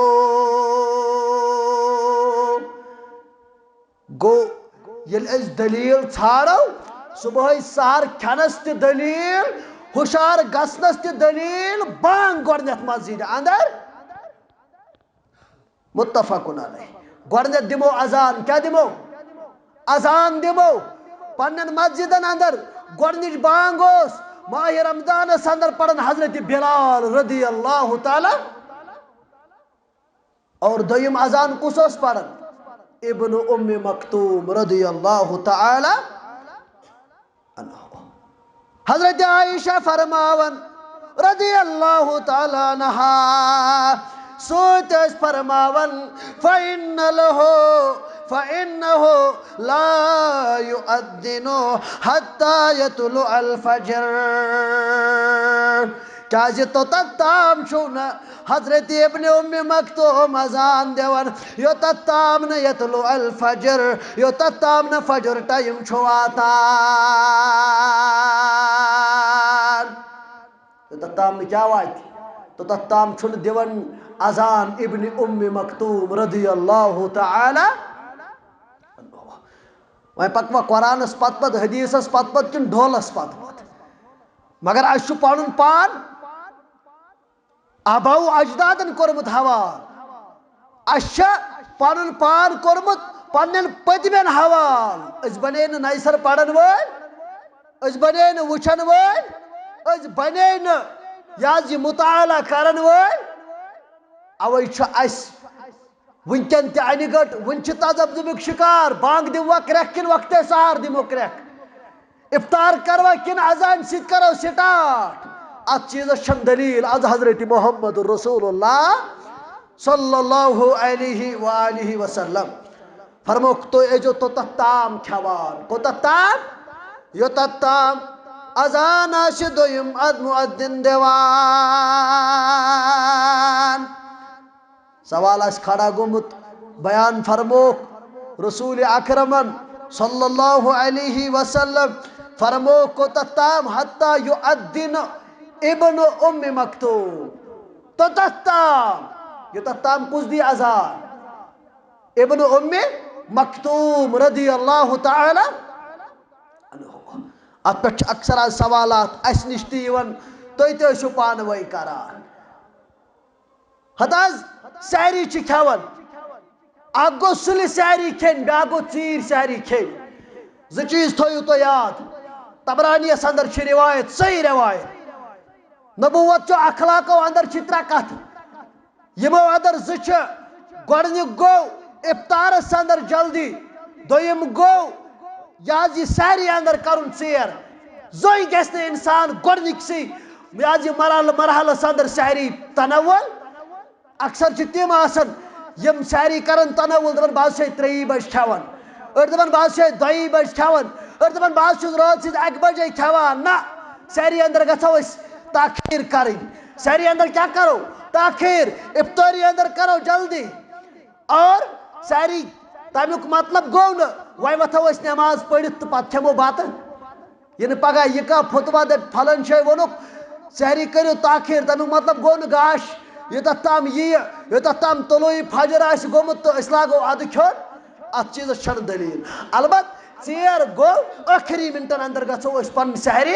گوٚو، ییٚلہِ أسۍ دٔلیٖل ژھانٛڈو، صُبحٲے سحر کھٮ۪نس تہِ دٔلیٖل، ہُشار گژھنس تہِ دٔلیٖل، بانگ گۄڈٕنٮ۪تھ مسجدِ اندر۔ متفقن علیہ۔ گۄڈٕنٮ۪تھ دِمو اذان، کیٛاہ دِمو؟ اذان دِمو۔ پننٮ۪ن مسجدن اندر گۄڈٕنِچ بانگ اوس ماہِ رمضانس اندر پران حضرت بلال رضی اللہ تعالیٰ۔ اور دوٚیِم اذان کُس اوس پران؟ ابن ام مکتوم رضی اللہ تعالیٰ عنہ۔ حضرت عائشہ فرماوان رضی اللہ تعالیٰ عنہا، سُہ تہِ ٲسۍ فرماوان، فإن له، فإنه لا يؤذن حتى يطلع الفجر۔ کیازِ توٚتتھ تام چھُو نہٕ حضرت ابن ام مکتوم اذان دِوان، یوٚتتھ تام نہٕ یطلع الفجر، یوٚتتھ تام نہٕ فجر ٹایم چھُ واتان۔ یوٚتتھ تام نہٕ کیٛاہ واتہِ؟ توٚتتھ تام چھُنہٕ دِوان اذان ابن ام مکتوم رضی اللہ تعالیٰ۔ وۄنۍ پکوا قرآنس پتہٕ پتہٕ، حدیثس پتہٕ پتہٕ کِنہٕ ڈولس پتہٕ پتہٕ؟ مگر اسہِ چھُ پنُن پان آباؤ اجدادن کوٚرمُت حوالہٕ۔ اسہِ چھُ پنُن پان کوٚرمُت پننٮ۪ن پٔتمٮ۪ن حوال۔ أسۍ بنے نہٕ نَیہِ سرٕ پرن وٲلۍ، أسۍ بنے نہٕ وٕچھن وٲلۍ، أسۍ بنے نہٕ یہِ حظ یہِ مطالعہ کرن وٲلۍ۔ اوے چھُ اسہِ وٕنکٮ۪ن تہِ انہِ گٔٹ، وٕنہِ چھِ تذبذبُک شکار۔ بانگ دِموا کرٛٮ۪کھ کِنہٕ وقتَے سحر دِمو کرٛٮ۪کھ؟ افطار کروا کِنہٕ اذان سۭتۍ کرو سٹارٹ؟ اتھ چیٖزس چھنہٕ دلیل از حضرت محمد رسول اللہ صلی اللہ علیہ وآلہ وسلم۔ فرموکھ، تُہۍ ٲسۍزیو توٚتتھ تام کھٮ۪وان۔ کوٚتتھ تام؟ یوٚتتھ تام اذان آسہِ دوٚیِم اد-، مُعدِن دِوان۔ سوال آسہِ کھڑا گوٚمُت، بیان فرموکھ رسول اکرمن صلی اللہ علیہ وسلم، فرموکھ، کوٚتتھ تام؟ حتی یؤذن ابن ام مکتوم۔ توٚتتھ تام، یوٚتتھ تام کُس دی اذان؟ ابن ام مکتوم رضی اللہ تعالی عنہ۔ اتھ پٮ۪ٹھ چھِ اکثر از سوالات اسہِ نِش تہِ یِوان، تُہۍ تہِ ٲسِو پانہٕ وٲنۍ کران۔ ہتہٕ حظ، سحری چھِ کھٮ۪وان۔ اکھ گوٚو سُلہِ سحری کھیٚنۍ، بیٛاکھ گوٚو ژیٖرۍ سحری کھیٚنۍ۔ زٕ چیٖز تھٲیِو تُہۍ یاد۔ طبرانیَس اندر چھِ روایت، صحیح روایت۔ نبوت چو اخلاقو اندر چھِ ترٛےٚ کتھٕ۔ یِمو اندر زٕ چھِ۔ گۄڈٕنیُک گوٚو افطارس اندر جلدی۔ دوٚیِم گوٚو یہِ حظ یہِ سحری اندر کرُن ژیر۔ زٔنۍ گژھِ نہٕ انسان گۄڈٕنِکسٕے یہِ حظ یہِ مرحلہٕ، مرحلس اندر سحری تناول۔ اکثر چھِ تِم آسان، یِم سحری کران تناول، دپان، "بہٕ حظ چھُسے ترٛیٚیی بجہِ کھٮ۪وان"، أڑۍ دپان، "بہٕ حظ چھُسے دۄیی بجہِ کھٮ۪وان"، أڑۍ دپان، "بہٕ حظ چھُس رٲژ سٕنٛزِ اکہِ بجے کھٮ۪وان"۔ نہ، سحری اندر گژھو أسۍ تاخیر کرٕنۍ۔ سحری اندر کیٛاہ کرو؟ تاخیر۔ افطٲری اندر کرو جلدی۔ اور سحری، تمیُک مطلب گوٚو نہٕ وۄنۍ وۄتھو أسۍ نماز پٔرِتھ تہٕ پتہٕ کھٮ۪مو بتہٕ۔ یہِ نہٕ پگاہ یہِ کانٛہہ فتویٰ دَپہِ، پھلٲنۍ جایہِ ووٚنُکھ، سحری کٔرِو تاخیر، تَمیُک مطلب گوٚو نہٕ گاش، یوٚتَتھ تام یِیہِ، یوٚتَتھ تام طلوعِ فجر آسہِ گوٚمُت تہٕ أسۍ لاگو اَدٕ کھیوٚن۔ اَتھ چیٖزَس چھَنہٕ دٔلیٖل۔ البتہ ژیر گوٚو، ٲخری مِنٹَن اندر گژھو أسۍ پَنٕنۍ سحری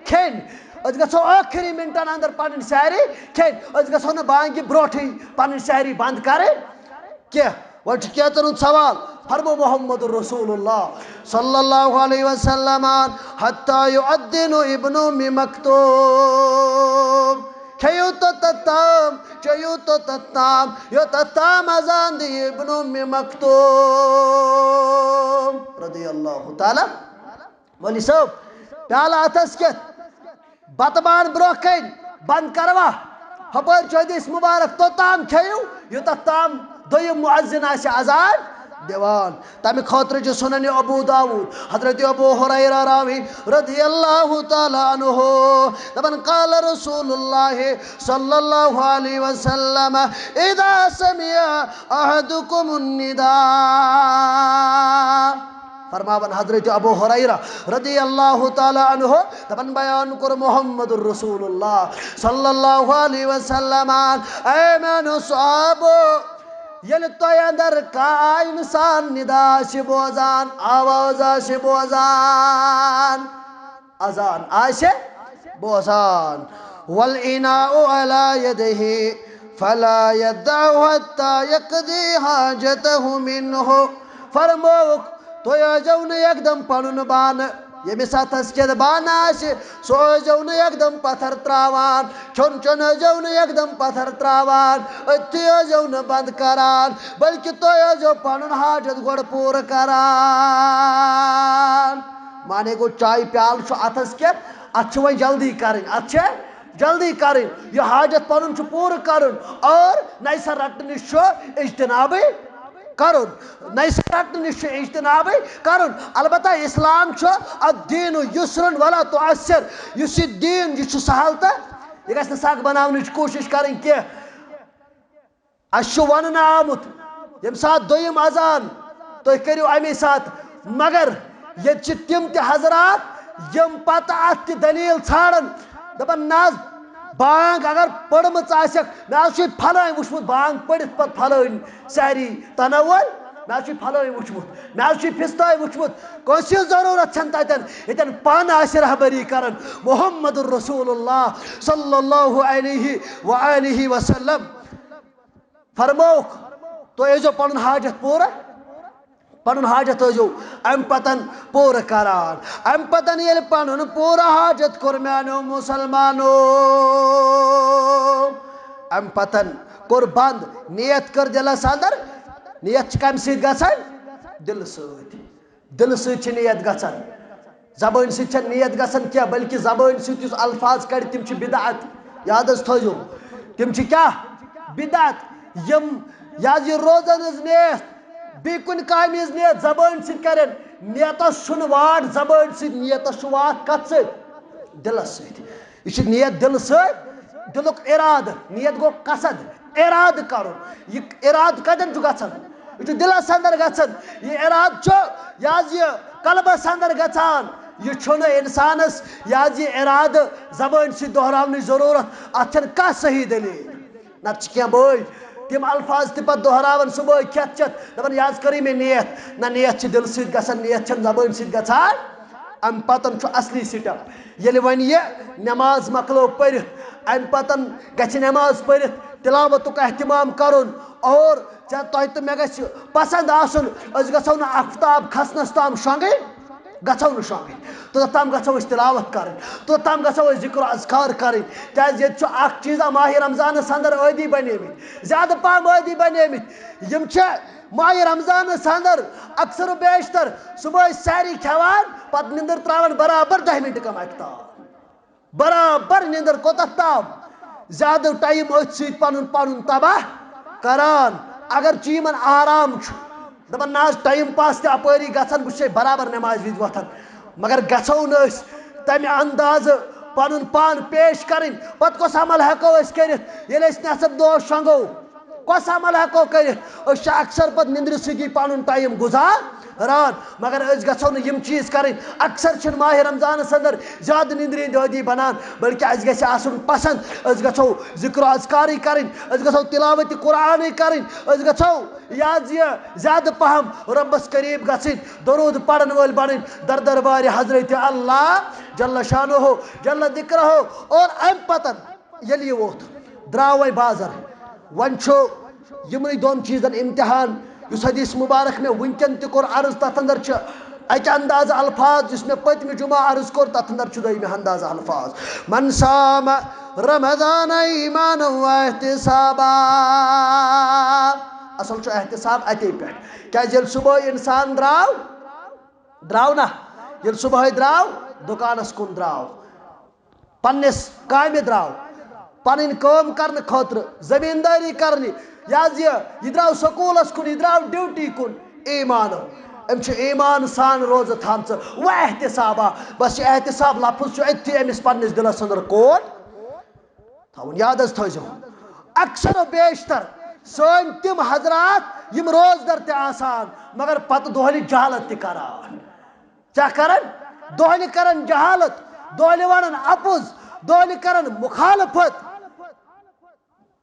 کھیٚنۍ۔ أسۍ گژھو ٲخری مِنٹَن اندر پَنٕنۍ سحری کھیٚنۍ۔ أسۍ گژھو نہٕ بانگہِ برونٛٹھٕے پَنٕنۍ سحری بنٛد کَرٕنۍ۔ کینٛہہ۔ وۄنۍ چھُ کینٛژن ہُنٛد سوال۔ فرمو محمد رسول اللہ صلی اللہ علیہ وسلم، حتی یؤذن ابن ام مکتوم۔ کھیٚیِو توٚتتھ تام، چیٚیِو توٚتتھ تام، یوٚتتھ تام اذان دی ابن ام مکتوم رضی اللہ تعالیٰ۔ مولوی صٲب، پیالہٕ اَتھس کٮ۪تھ، بتہٕ بان برونٛہہ کنہِ، بند کروا؟ ہپٲرۍ چھُ حدیث مبارک، توٚتام کھیٚیِو، یوٚتتھ تام دوٚیِم مؤذن آسہِ اذان دِوان۔ تمہِ خٲطرٕ چھُ سنن ابو داود، حضرت ابو ہریرہ راوی رضی اللہ تعالیٰ عنہ دپان، قال رسول اللہ صلی اللہ علیہ وسلم، اذا سمع احدکم النداء۔ فرماوان حضرت ابو ہریرہ رضی اللہ تعالیٰ عنہ دپان، بیان کوٚر محمد رسول اللہ صلی اللہ علیہ وسلم، اے میانیو صحابو، ییٚلہِ تۄہہِ اندر کانٛہہ انسان ندا آسہِ بوزان، آواز آسہِ بوزان، اذان آسہِ بوزان، والاناء علی یدہ فلا یدعہ حتی یقضی حاجتہ منہ۔ فرمووُکھ، تُہۍ ٲسۍزیو نہٕ یکدم پنُن بانہٕ، ییٚمِس اتھس کٮ۪تھ بانہٕ آسہِ، سُہ ٲسۍزیو نہٕ یکدم پتھر تراوان، کھیوٚن چیوٚن ٲسۍزیو نہٕ یکدم پتھر تراوان، أتھی ٲسۍزیو نہٕ بند کران، بلکہِ تُہۍ ٲسۍزیو پنُن حاجت گۄڈٕ پوٗرٕ کران۔ معنی گوٚو، چایہِ پیالہٕ چھُ اتھس کٮ۪تھ، اتھ چھِ وۄنۍ جلدی کرٕنۍ، اتھ چھِ جلدی کرٕنۍ، یہِ حاجت پنُن چھُ پوٗرٕ کرُن، اور نَیہِ سرٕ رٹنہٕ نِش چھُ اجتنابٕے کرُن، نَیہِ سرٕ رٹنہٕ نِش چھُ اجتنابٕے کرُن۔ البتہ اسلام چھُ الدین یسر ولا تعسر، یُس یہِ دیٖن، یہِ چھُ سہل تہٕ یہِ گژھِ نہٕ سخ بناونٕچ کوٗشش کرٕنۍ کینٛہہ۔ اَسہِ چھُ وننہٕ آمُت، ییٚمہِ ساتہٕ دوٚیِم اذان تُہۍ کٔرِو اَمے ساتہٕ، مگر ییٚتہِ چھِ تِم تہِ حضرات یِم پتہٕ اَتھ تہِ دٔلیٖل ژھانڈان، دَپان، نہ حظ، بانگ اگر پٔرمٕژ آسٮ۪کھ، مےٚ حظ چھُ فلٲنۍ وٕچھمُت بانگ پٔرِتھ پتہٕ فلٲنۍ سحری تناول، مےٚ حظ چھُ فلٲنۍ وٕچھمُت، مےٚ حظ چھُ فستٲے وٕچھمُت، کٲنٛسہِ ہٕنٛز ضروٗرت چھَنہٕ تَتٮ۪ن، ییٚتٮ۪ن پانہٕ آسہِ رہبری کران محمد رسول اللہ صلی اللہ علیہ وآلہ وسلم۔ فرمووُکھ، تُہۍ ٲسۍزیو پنُن حاجت پوٗرٕ پنُن حاجت ٲسۍزیو امہِ پتن پوٗرٕ کران۔ امہِ پتن ییٚلہِ پنُن پوٗرٕ حاجت کوٚر میانیو مسلمانو، امہِ پتن کوٚر بند، نیت کٔر دِلس اندر۔ نیت چھِ کمہِ سۭتۍ گژھان؟ دِلہٕ سۭتۍ۔ دِلہٕ سۭتۍ چھِ نیت گژھان، زبٲنۍ سۭتۍ چھَنہٕ نیت گژھان کینٛہہ، بلکہِ زبٲنۍ سۭتۍ یُس الفاظ کڑِ، تِم چھِ بدعت۔ یاد حظ تھٲیِو، تِم چھِ کیٛاہ؟ بدعت۔ یِم، یہِ حظ یہِ روزن ہٕنٛز نیت، بیٚیہِ کُنہِ کامہِ ہٕنٛز نیت زبٲنۍ سۭتۍ کرن، نیتس چھُنہٕ واٹھ زبٲنۍ سۭتۍ، نیتس چھُ واٹھ کتھ سۭتۍ؟ دِلس سۭتۍ۔ یہِ چھِ نیت دِلہٕ سۭتۍ، دِلُک اِرادٕ، نیت گوٚو قصد، اِرادٕ کرُن۔ یہِ اِرادٕ کتٮ۪ن چھُ گژھان؟ یہِ چھُ دِلس اندر گژھان۔ یہِ اِرادٕ چھُ، یہِ حظ یہِ قلبس اندر گژھان۔ یہِ چھُنہٕ انسانس، یہِ حظ یہِ اِرادٕ زبٲنۍ سۭتۍ دۄہراونٕچ ضروٗرت۔ اتھ چھنہٕ کانٛہہ صحیح دٔلیٖل۔ نتہٕ چھِ کینٛہہ بٲے تِم الفاظ تہِ پتہٕ دۄہراوان صبحٲے کھٮ۪تھ چٮ۪تھ، دپان، "یہِ حظ کٔرٕے مےٚ نیت۔" نہ، نیت چھِ دِلہٕ سۭتۍ گژھان، نیت چھنہٕ زبٲنۍ سۭتۍ گژھان۔ امہِ پتن چھُ اصلی سٹیپ۔ ییٚلہِ وۄنۍ یہِ نماز مۄکلٲو پٔرِتھ، امہِ پتن گژھِ نماز پٔرِتھ تلاوتُک اہتمام کرُن، اور ژےٚ، تۄہہِ تہٕ مےٚ گژھِ پسند آسُن، أسۍ گژھو نہٕ آفتاب کھسنس تام شۄنگٕنۍ، گژھو نہٕ شۄنگٕنۍ، توٚتام گژھو أسۍ تلاوت کرٕنۍ، توٚتام گژھو أسۍ ذکر و اذکار کرٕنۍ۔ کیازِ ییٚتہِ چھُ اکھ چیٖزا ماہِ رمضانس اندر عٲدی بنیمٕتۍ، زیادٕ پہم عٲدی بنیمٕتۍ، یِم چھِ ماہِ رمضانس اندر اکثر و بیشتر صبحٲے سحری کھٮ۪وان، پتہٕ نِندٕر تراوان برابر دَہہِ مِنٹہِ کم اکہِ تام۔ برابر نِندٕر کوٚتتھ تام؟ زیادٕ ٹایم أتھۍ سۭتۍ پنُن پنُن تباہ کران۔ اگر چھُ یِمن آرام چھُ، دپان، "نہ حظ، ٹایم پاس تہِ اپٲری گژھان، بہٕ چھُسے برابر نمازِ وِزِ وۄتھان۔" مگر گژھو نہٕ أسۍ تمہِ اندازٕ پنُن پان پیش کرٕنۍ، پتہٕ کۄس عمل ہٮ۪کو أسۍ کٔرِتھ ییٚلہِ أسۍ نٮ۪صٕب دۄہ شۄنگو؟ کۄس عمل ہٮ۪کو کٔرِتھ؟ أسۍ چھِ اکثر پتہٕ نِندرِ سۭتی پنُن ٹایم گُزاران، مگر أسۍ گژھو نہٕ یِم چیٖز کرٕنۍ۔ اکثر چھِنہٕ ماہِ رمضانس اندر زیادٕ نِندرِ ہٕنٛدۍ عٲدی بنان، بلکہِ اَسہِ گژھِ آسُن پسند، أسۍ گژھو ذکر و اذکارٕے کرٕنۍ، أسۍ گژھو تلاوت قرآنٕے کرٕنۍ، أسۍ گژھو، یہِ حظ یہِ، زیادٕ پہم رۄبس قریب گژھٕنۍ، درود پرن وٲلۍ بنٕنۍ، در دربارِ حضرت اللہ جل شانہ، جل ذکرہ۔ اور امہِ پتن ییٚلہِ یہِ ووٚتھ، درٛاو وۄنۍ بازر۔ وۄنۍ چھُ یِمنٕے دۄن چیٖزن امتحان۔ یُس حدیث مبارک مےٚ وٕنکٮ۪ن تہِ کوٚر عرض، تتھ اندر چھِ اکہِ اندازٕ الفاظ، یُس مےٚ پٔتمہِ جمعہ عرض کوٚر، تتھ اندر چھُ دوٚیمہِ اندازٕ الفاظ۔ "من صام رمضان ایمانا و احتسابا۔" اصل چھُ احتساب اتے پٮ۪ٹھ۔ کیازِ ییٚلہِ صبحٲے انسان درٛاو، درٛاو نہ، ییٚلہِ صبحٲے درٛاو، دُکانس کُن درٛاو، پننِس کامہِ درٛاو، پنٕنۍ کٲم کرنہٕ خٲطرٕ، زٔمیٖندٲری کرنہِ، یہِ حظ یہِ، یہِ درٛاو سکوٗلس کُن، یہِ درٛاو ڈیوٹی کُن، ایمانو۔ أمۍ چھُ ایمان سان روزٕ تھامژٕ، و احتسابا۔ بس، یہِ احتساب لفظ چھُ أتھی أمِس پننِس دِلس اندر کوٹ تھاوُن۔ یاد حظ تھٲیزیو، اکثر و بیشتر سٲنۍ تِم حضرات یِم روزدر تہِ آسان، مگر پتہٕ دۄہلہِ جہالت تہِ کران۔ کیٛاہ کران؟ دۄہلہِ کران جہالت، دۄہلہِ ونان اپُز، دۄہلہِ کران مخالفت،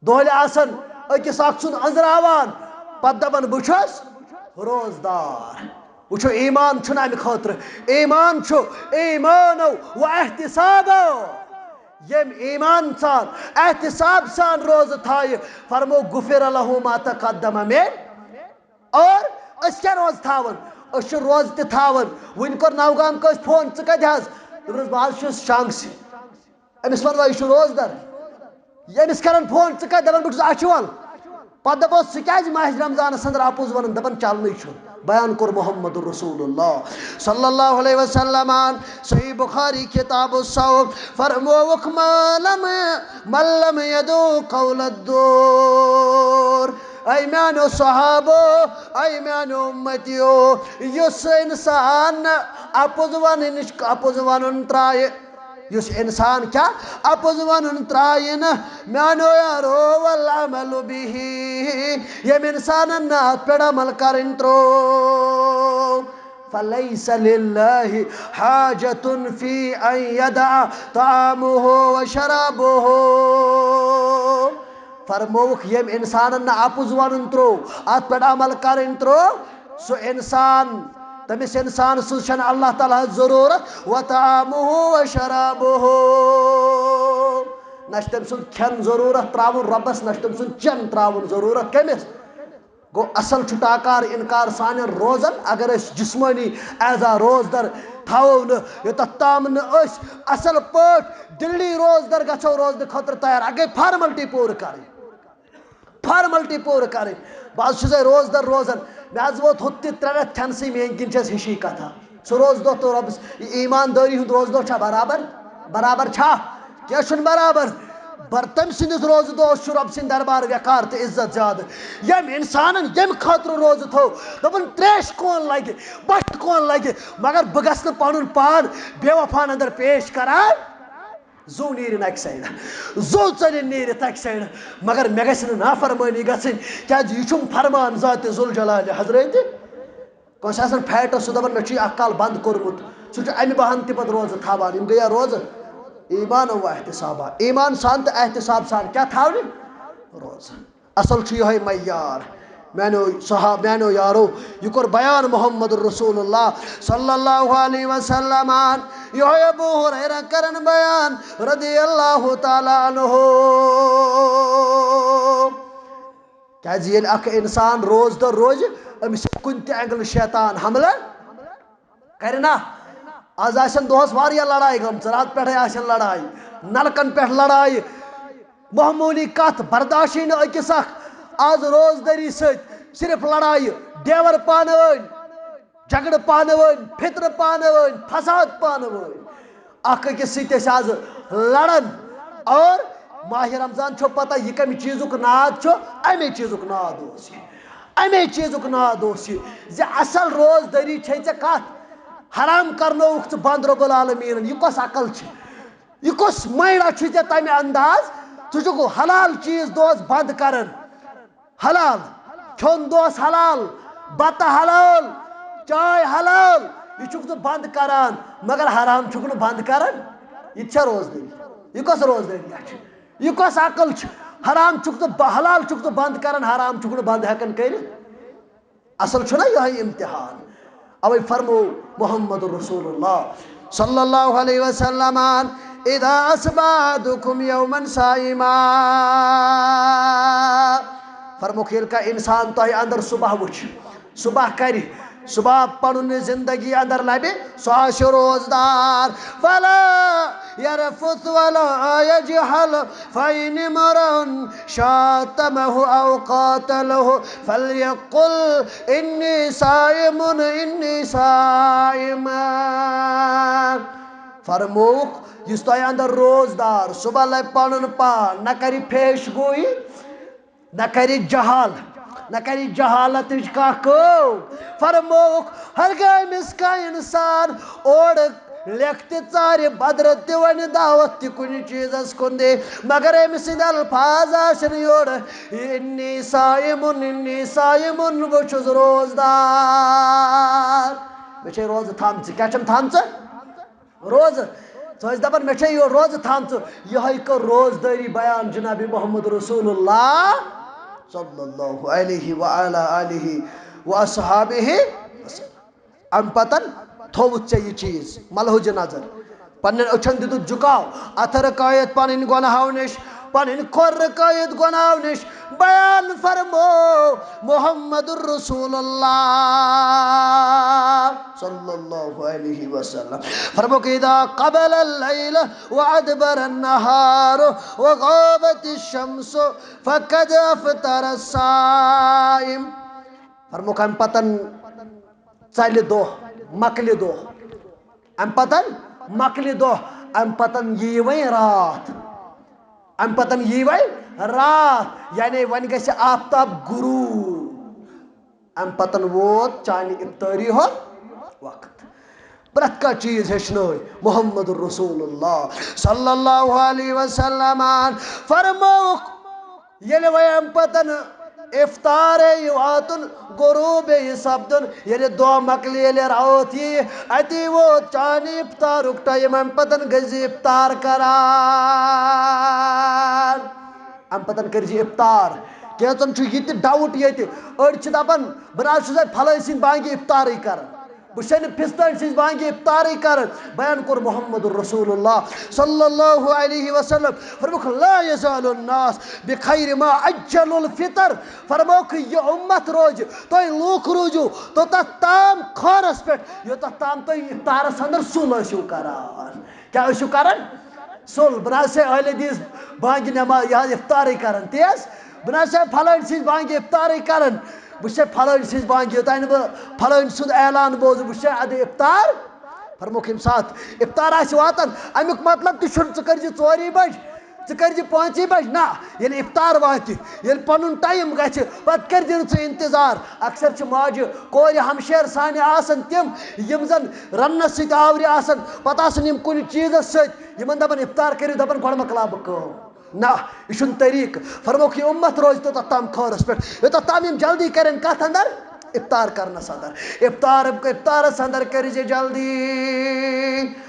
دۄہلہِ آسان أکِس اکھ سُنٛد أنٛزراوان، پتہٕ دپان، "بہٕ چھُس روزدار۔" وٕچھو، ایمان چھُنہٕ امہِ خٲطرٕ۔ ایمان چھُ ایمانو و احتسابو۔ ییٚمۍ ایمان سان، احتساب سان روزٕ تھایہِ، فرمو، "غفر لہ ما تقدم من۔" اور أسۍ کیٛاہ روزٕ تھاوان؟ أسۍ چھِ روزٕ تہِ تھاوان۔ وٕنۍ کوٚر نوگام کٲنٛسہِ فون، "ژٕ کتہِ حظ؟" دوٚپنس، "بہٕ حظ چھُس شانٛگسہِ۔" أمِس ونوا، یہِ چھُ روزدر؟ ییٚمِس کران فون، "ژٕ کتہِ؟" دپان، "بہٕ چھُس اچھول۔" پتہٕ دپو، "ژٕ کیٛازِ ماہِ رمضانس اندر اپُز ونان؟" دپان، "چلنٕے چھُ، بیان کوٚر محمد رسول اللہ صلی اللہ علیہ وسلمن۔" صحیح بخاری کتاب الصوم، فرمووُکھ، "ما لم، من لم یدع قول الزور۔" اے میانیو صحابو، اے میانیو امتیو، یُس انسان اپُز ونٕنِش، اپُز ونُن ترایہِ، یُس انسان کیٛاہ؟ اپُز ونُن ترایہِ نہٕ، میانیو یارو، والعمل بہ، ییٚمۍ انسانن نہٕ اتھ پٮ۪ٹھ عمل کرٕنۍ ترٛوو، فلیس للہ حاجۃ فی ان یدع طعامہ و شرابہ۔ فرمووُکھ، ییٚمۍ انسانن نہٕ اپُز ونُن ترٛوو، اتھ پٮ۪ٹھ عمل کرٕنۍ ترٛوو، سُہ انسان، تٔمِس انسان سٕنٛز چھنہٕ اللہ تعالیٰ ہس ضروٗرت، وطعامہ وشرابہ، نہ چھِ تٔمۍ سُنٛد کھٮ۪ن ضروٗرت ترٛاوُن رۄبس، نہ چھِ تٔمۍ سُنٛد چٮ۪ن ترٛاوُن ضروٗرت۔ کٔمِس؟ گوٚو، اصل چھُ ٹاکار انکار سانٮ۪ن روزن۔ اگر أسۍ جسمٲنی ایز آ روزدر تھاوو نہٕ، یوٚتتھ تام نہٕ أسۍ اصل پٲٹھۍ دِلی روزدر گژھو روزنہٕ خٲطرٕ تیار، اَتھ گٔے فارملٹی پوٗرٕ کرٕنۍ، فارملٹی پوٗرٕ کرٕنۍ۔ بہٕ حظ چھُسے روزدر روزان، مےٚ حظ ووت ہُتھ تہِ ترٛےٚ رٮ۪تھ کھٮ۪نسٕے، میٲنۍ کِنۍ چھِ اَسہِ ہِشی کتھا۔ سُہ روزٕ دۄہ تہٕ رۄبس، یہِ ایٖماندٲری ہُنٛد روزٕ دۄہ چھا برابر؟ برابر چھا؟ کینٛہہ چھُنہٕ برابر۔ بر تٔمۍ سٕنٛدِس روزٕ دۄہس چھُ رۄب سٕنٛدِ دربار وقار تہٕ عزت زیادٕ۔ ییٚمۍ انسانن ییٚمہِ خٲطرٕ روزٕ تھوٚو، دوٚپُن، ترٛیش کون لگہِ، بۄچھِ کون لگہِ، مگر بہٕ گژھٕ نہٕ پنُن پان بے وفان اندر پیش کران۔ زُو نیرِ نکہِ سایڈٕ، زُو ژٔلِنۍ نیٖرِتھ اکہِ سایڈٕ، مگر مےٚ گژھِ نہٕ نافرمٲنی گژھٕنۍ، کیازِ یہِ چھُم فرمان ذاتِ ذوالجلالِ حضرتِ۔ کٲنٛسہِ آسان فیٹس، سُہ دپان، مےٚ چھُ یہِ اکھ کال بند کوٚرمُت، سُہ چھُ امہِ بہانہٕ تہِ پتہٕ روزٕ تھاوان۔ یِم گٔیا روزٕ ایمان و احتسابا، ایمان سان تہٕ احتساب سان کیٛاہ تھاونہِ؟ روزٕ۔ اصل چھُ یِہوٚے معیار۔ میانیو صحاب، میانیو یارو، یہِ کوٚر بیان محمد رسول اللہ صلی اللہ علیہ وسلمن۔ یِہوٚے ابو ہریرہ کرن بیان رضی اللہ تعالیٰ عنہ۔ کیازِ ییٚلہِ اکھ انسان روزدر روزِ، أمِس ہیٚکہِ کُنہِ تہِ اینگلہٕ شیطان حملہٕ کرِ نا۔ از آسن دۄہس واریاہ لڑایہِ گٔمژٕ، راتہٕ پٮ۪ٹھے آسن لڑایہِ، نلکن پٮ۪ٹھ لڑایہِ، معموٗلی کتھ برداشٕے نہٕ أکِس اکھ۔ از روزدٔری سۭتۍ صرف لڑایہِ، دیور پانہٕ ؤنۍ، جھگڑٕ پانہٕ ؤنۍ، فِتنہٕ پانہٕ ؤنۍ، فساد پانہٕ ؤنۍ۔ اکھ أکِس سۭتۍ ٲسۍ از لڑان۔ اور ماہِ رمضان چھو پتہ، یہِ کمہِ چیٖزُک ناد چھُ؟ امے چیٖزُک ناد اوس یہِ، امے چیٖزُک ناد اوس یہِ، زِ اصل روزدٔری چھے ژےٚ کتھ؟ حرام کرنووُکھ ژٕ بند رب العالمیٖنن۔ یہِ کۄس عقل چھِ؟ یہِ کۄس مایڈا چھُے ژےٚ تمہِ انداز؟ ژٕ چھُکھ حلال چیٖز دۄہس بند کران، حلال کھیوٚن دۄہس حلال، بتہٕ حلال، چاے حلال، یہِ چھُکھ ژٕ بند کران، مگر حرام چھُکھ نہٕ بند کران۔ یہِ تہِ چھا روزدٔری؟ یہِ کۄس روزدٔری چھِ؟ یہِ کۄس عقل چھِ؟ حرام چھُکھ ژٕ ب-، حلال چھُکھ ژٕ بند کران، حرام چھُکھ نہٕ بند ہٮ۪کان کٔرِتھ۔ اصل چھُنہ یِہوٚے امتحان؟ اوے فرمو محمد رسول اللہ صلی اللہ علیہ وسلمن، اذا اصبح احدکم یوما صائما، فرموکھ، ییٚلہِ کانٛہہ انسان تۄہہِ اندر صبح وٕچھِ، صبح کرِ، صبح پنُن زندگی اندر لبہِ، سُہ آسہِ روزدار۔ فلا يرفث ولا يجهل، فإن امرؤ شاتمه أو قاتله فليقل إني صائم، إني صائم۔ فرمووُکھ، یُس تۄہہِ اندر روزدار، صبح لبہِ پنُن پان، نہ کرِ پیش گویی، نہ کرِ جہل، نہ کرِ جہالتٕچ کانٛہہ کٲم۔ فرمووُکھ، ہرگاہ أمِس کانٛہہ انسان اورٕ لیکھتہِ ژارِ بدرٕ تہِ ونہِ، دعوت تہِ کُنہِ چیٖزس کُن دِ، مگر أمۍ سٕنٛدۍ الفاظ آسن یورٕ، انی صائم، انی صائم، بہٕ چھُس روزدار۔ مےٚ چھے روزٕ تھامژٕ۔ کیٛاہ چھَم تھامژٕ؟ روزٕ۔ ژٕ ٲسۍ دَپان، مےٚ چھے یہِ روزٕ تھامژٕ۔ یِہوٚے کٔر روزدٲری بیان جناب محمد رسول اللہ صلی اللہ علیہ وعلی آلہ و اصحابہ وسلم۔ اَمہِ پَتَن تھوٚوُتھ ژےٚ یہِ چیٖز ملحوظ نظر۔ پنٛنٮ۪ن أچھَن دِتُتھ جُکاو، اَتھٕ رُکٲیِتھ پنٕنۍ گۄناہو نِش، پنٕنۍ کھۄر رُکٲیِتھ گۄناہو نِش۔ بیان فرمو محمد رسول اللہ صلی اللہ علیہ وسلم۔ فرموکھ، اذا قبل اللیل وادبر النہار وغابت الشمس فقد افطر الصائم۔ فرموکھ، اَمہِ پَتَن ژَلہِ دۄہ، مۄکلہِ دۄہ۔ اَمہِ پَتَن مۄکلہِ دۄہ، اَمہِ پَتَن یِیہِ وۄنۍ راتھ۔ اَمہِ پَتَن یِیہِ وۄنۍ راتھ، یعنی وۄنۍ گژھِ آفتاب غروب۔ اَمہِ پَتَن ووت چانہِ افطٲری ہُنٛد وقت۔ پرٛٮ۪تھ کانٛہہ چیٖز ہیٚچھنٲے محمد رسول اللہ صلی اللہ علیہ وسلمن۔ فرمووُکھ، ییٚلہِ وۄنۍ اَمہِ پَتَن افطارے یہِ واتُن، غروبے یہِ سپدُن، ییٚلہِ دۄہ مۄکلہِ، ییٚلہِ راتھ یی، اَتی ووت چانہِ افطارُک ٹایم، اَمہِ پَتَن گٔژھۍ زِ افطار کران۔ اَمہِ پَتَن کٔرۍ زِ افطار۔ کینٛژَن چھُ یہِ تہِ ڈاوُٹ ییٚتہِ، أڑۍ چھِ دَپان، بہٕ نہ حظ چھُس اَتہِ پھلٲنۍ سٕنٛدِ بانگہِ افطارٕے کران۔ بہٕ چھُسے نہٕ پھِستٲنۍ سٕنٛزِ بانگہِ افطارٕے کران۔ بیان کوٚر محمد رسول اللہ صلی اللہ علیہ وسلم، فرمووُکھ، "لا یزال الناس بخیر ما عجلوا الفطر"۔ فرمووُکھ، یہِ اُمت روزِ، تُہۍ لوٗکھ روٗزِو توٚتتھ تام خٲرس پٮ۪ٹھ، یوٚتتھ تام تُہۍ افطارس اندر سُل ٲسِو کران۔ کیٛاہ ٲسِو کران؟ سُل۔ بہٕ نہ حظ چھُسے اہل حدیث بانگہِ نٮ۪ماز، یہِ حظ افطارٕے کران۔ تی حظ، بہٕ نہ حظ چھُسے پھلٲنۍ سٕنٛزِ بانگہِ افطارٕے کران۔ بہٕ چھُسے پھلٲنۍ سٕنٛزِ بانگہِ، یوٚتانۍ نہٕ بہٕ پھلٲنۍ سُنٛد اعلان بوزٕ، بہٕ چھُسے ادٕ افطار۔ فرمووُکھ، ییٚمہِ ساتہٕ افطار آسہِ واتان، امیُک مطلب تہِ چھُنہٕ ژٕ کٔرۍ زِ ژوری بجہِ، ژٕ کٔرۍ زِ پانٛژی بجہِ، نہ، ییٚلہِ افطار واتہِ، ییٚلہِ پنُن ٹایم گژھِ، پتہٕ کٔرۍ زِ نہٕ ژٕ انتظار۔ اکثر چھِ ماجہِ کورِ ہمشیر سانہِ آسان تِم، یِم زن رننس سۭتۍ آورِ آسان، پتہٕ آسان یِم کُنہِ چیٖزس سۭتۍ، یِمن دپان، "افطار کٔرِو"، دپان، "گۄڈٕ مۄکلاو بہٕ کٲم"۔ نہ، یہِ چھُنہٕ طریٖقہٕ۔ فرمووُکھ، یہِ اُمت روزِ توٚتتھ تام خٲرس پٮ۪ٹھ، یوٚتتھ تام یِم جلدی کرن کتھ اندر، افطار کرنس اندر۔ افطار، افطارس اندر کٔرۍ زِ جلدی۔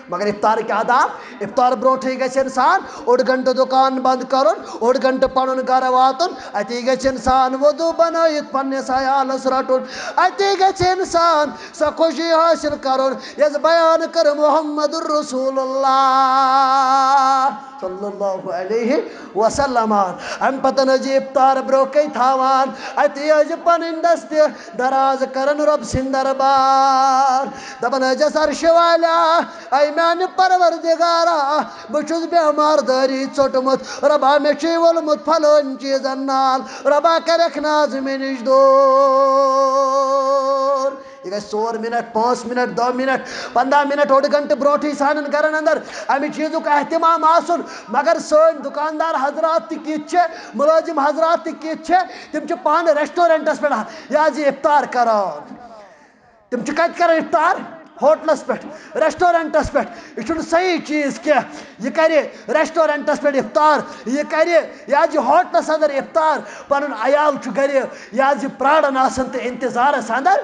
مگر افطارٕکۍ آداب، افطار برونٹھٕے گژھِ انسان اوٚڑ گھنٹہٕ دُکان بند کرُن، اوٚڑ گھنٹہٕ پنُن گرٕ واتُن، اتی گژھِ انسان وضو بنٲیِتھ پننِس عیالس رٹُن، اتی گژھِ انسان سۄ خوشی حٲصِل کرُن، یۄس بیان کٔر محمد رسول اللہ صلی اللہ علیہ وسلم۔ امہِ پتہٕ ٲسۍ یہِ افطار برونٛہہ کَنہِ تھاوان، اتی ٲسۍ یہِ پنٕنۍ دستہِ دراز کران رۄب سٕنٛدِ دربار، دپان ٲسۍ یَس عرشہِ والیا، اے میانہِ پروردگارا، بہٕ چھُس بیمار دٲری ژوٚٹمُت، رۄبا مےٚ چھُے ووٚلمُت پھلٲنۍ چیٖزن نال، رۄبا کَرٮ۪کھ ناز مےٚ نِش دوٗر۔ یہِ گژھِ ژور منٹ، پانٛژھ منٹ، دَہ منٹ، پنٛداہ منٹ، اوٚڑ گھنٹہٕ برونٛٹھٕے سانٮ۪ن گرن اندر امہِ چیٖزُک اہتمام آسُن۔ مگر سٲنۍ دُکاندار حضرات تہِ کِتھ چھِ، مُلٲزِم حضرات تہِ کِتھ چھِ، تِم چھِ پانہٕ ریسٹورنٹس پٮ۪ٹھ یہِ حظ یہِ افطار کران۔ تِم چھِ کتہِ کران افطار؟ ہوٹلس پٮ۪ٹھ، ریسٹورنٹس پٮ۪ٹھ۔ یہِ چھُنہٕ صحیح چیٖز کینٛہہ۔ یہِ کرِ ریسٹورنٹس پٮ۪ٹھ افطار، یہِ کرِ یہِ حظ یہِ ہوٹلس اندر افطار۔ پنُن عیال چھُ گرِ یہِ حظ یہِ پراران آسان تہٕ انتظارس اندر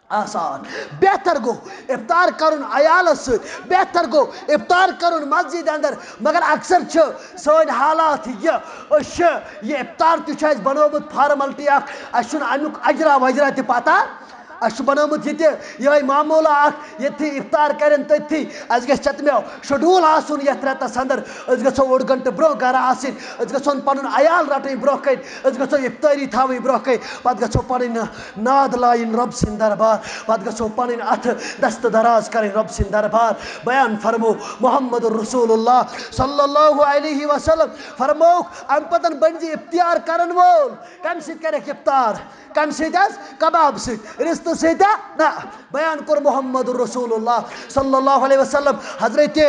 آسان۔ بہتر گوٚو افطار کرُن عیالس سۭتۍ، بہتر گوٚو افطار کرُن مسجد اندر۔ مگر اکثر چھِ سٲنۍ حالات یہِ، أسۍ چھِ، یہِ افطار تہِ چھُ اَسہِ بنومُت فارملٹی اکھ، اَسہِ چھُنہٕ امیُک اجرا وجرا تہِ پتہ۔ اَسہِ چھُ بنومُت یہِ تہِ یِہوٚے معموٗلہ اکھ، ییٚتھی افطار کرن تٔتھی۔ اَسہِ گژھِ چتمو شیڈول آسُن یتھ رٮ۪تس اندر۔ أسۍ گژھو اوٚڑ گھنٹہٕ برونٛہہ گرٕ آسٕنۍ، أسۍ گژھون پنُن عیال رٹٕنۍ برونٛہہ کنہِ، أسۍ گژھو افطٲری تھاوٕنۍ برونٛہہ کنہِ، پتہٕ گژھو پنٕنۍ ناد لایِن رۄب سٕنٛدِ دربار، پتہٕ گژھو پنٕنۍ اتھٕ دست دراز کرٕنۍ رۄب سٕنٛدِ دربار۔ بیان فرمو محمد رسول اللہ صلی اللہ علیہ وسلم، فرمووُکھ، امہِ پتن بنہِ زِ افطار کرن وول۔ کمہِ سۭتۍ کرکھ افطار؟ کمہِ سۭتۍ حظ؟ کباب سۭتۍ، رستہٕ سۭتۍ ہا؟ نہ۔ بیان کوٚر محمد رسول اللہ صلی اللہ علیہ وسلم۔ حضرت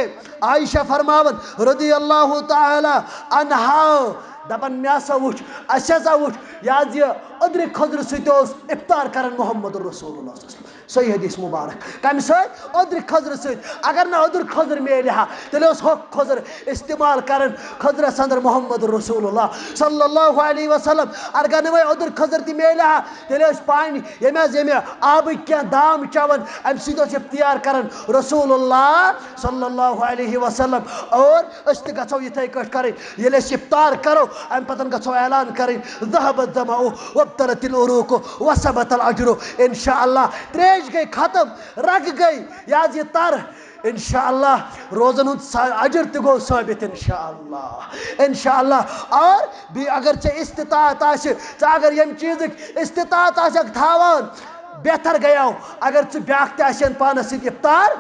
عائشہ فرماون رضی اللہ تعالی عنہا، دپان، مےٚ ہسا وُچھ، اسہِ ہسا وُچھ، یہِ حظ یہِ أدرِ کھٔزرٕ سۭتۍ اوس افطار کران محمد رسول اللہ صلی اللہ علیہ وسلم۔ صحیح حدیث مبارک۔ کمہِ سۭتۍ؟ أدرِ کھٔزرٕ سۭتۍ۔ اگر نہٕ أدٕر کھٔزٕر میلہِ ہا، تیٚلہِ اوس ہۄکھ کھٔزٕر استعمال کران کھٔزرس اندر محمد رسول اللہ صلی اللہ علیہ وسلم۔ اگر نہٕ وۄنۍ أدٕر کھٔزٕر تہِ میلہِ ہا، تیٚلہِ ٲسۍ پانہِ ییٚمہِ حظ ییٚمہِ آبٕکۍ کینٛہہ دام چٮ۪وان، امہِ سۭتۍ اوس افطار کران رسول اللہ صلی اللہ علیہ وسلم۔ اور أسۍ تہِ گژھو یِتھے کٲٹھۍ کرٕنۍ۔ ییٚلہِ أسۍ افطار کرو، امہِ پتن گژھو اعلان کرٕنۍ، "ذهب الظمأ وابتلت العروق وثبت الأجر"۔ انشاءاللہ تریش گٔے ختم، رگہٕ گٔے، یہِ حظ یہِ تر۔ انشاءاللہ روزن ہُنٛد سا-، اجر تہِ گوٚو ثٲبت انشاءاللہ۔ انشاءاللہ۔ اور بیٚیہِ اگر ژےٚ استطاعت آسہِ، ژٕ اگر ییٚمہِ چیٖزٕکۍ استطاعت آسکھ تھاوان، بہتر گٔیو اگر ژٕ بیٛاکھ تہِ آسن پانس سۭتۍ افطار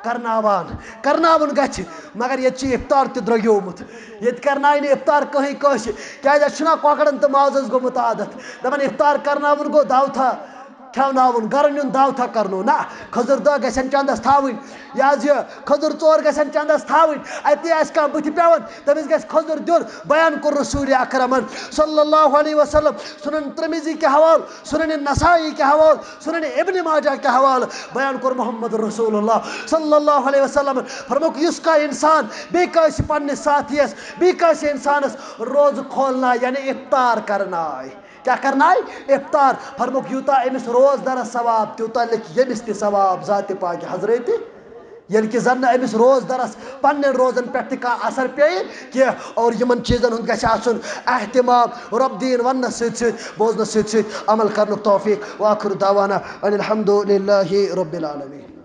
کرناوان، کرناوُن گژھِ۔ مگر ییٚتہِ چھُ افطار تہِ درٛوگیومُت، ییٚتہِ کرنایہِ نہٕ افطار کٕہٕنۍ کٲنٛسہِ۔ کیٛازِ اَسہِ چھُنہ کۄکرن تہٕ مازس گوٚمُت عادت، دپان افطار کرناوُن گوٚو دعوتھا کھٮ۪وناوُن، گرٕ نیُن دعوتھا کرنو۔ نہ، کھٔزٕر دہ گژھن چندس تھاوٕنۍ، یہِ حظ یہِ کھٔزٕر ژور گژھن چندس تھاوٕنۍ۔ اتی آسہِ کانٛہہ بٕتھِ پٮ۪وان، تٔمِس گژھِ کھٔزٕر دیُن۔ بیان کوٚر رسول اکرمن صلی اللہ علیہ وسلم سنن ترمذی کہِ حوالہٕ، سنن نسائی کہِ حوالہٕ، سنن ابن ماجہ کہِ حوالہٕ۔ بیان کوٚر محمد رسول اللہ صلی اللہ علیہ وسلم۔ فرمووُکھ، یُس کانٛہہ انسان بیٚیہِ کٲنٛسہِ پننِس ساتھیس، بیٚیہِ کٲنٛسہِ انسانس روزٕ کھولنایہِ، یعنی افطار کرنایہِ، کیٛاہ کرنایہِ؟ افطار۔ فرمووُکھ، یوٗتاہ أمِس روزدرس ثواب، تیوٗتاہ لیکھِ ییٚمِس تہِ ثواب ذاتِ پاکہِ حضرتِ ییٚلہِ کہِ زن نہٕ أمِس روزدرس پننٮ۪ن روزن پٮ۪ٹھ تہِ کانٛہہ اثر پیٚیہِ کینٛہہ، اور یِمن چیٖزن ہُنٛد گژھِ آسُن اہتمام، رۄب دیٖن وننس سۭتۍ سۭتۍ، بوزنس سۭتۍ سۭتۍ عمل کرنُک توفیق۔ وآخر دعوانا ان الحمد للہ رب العالمین۔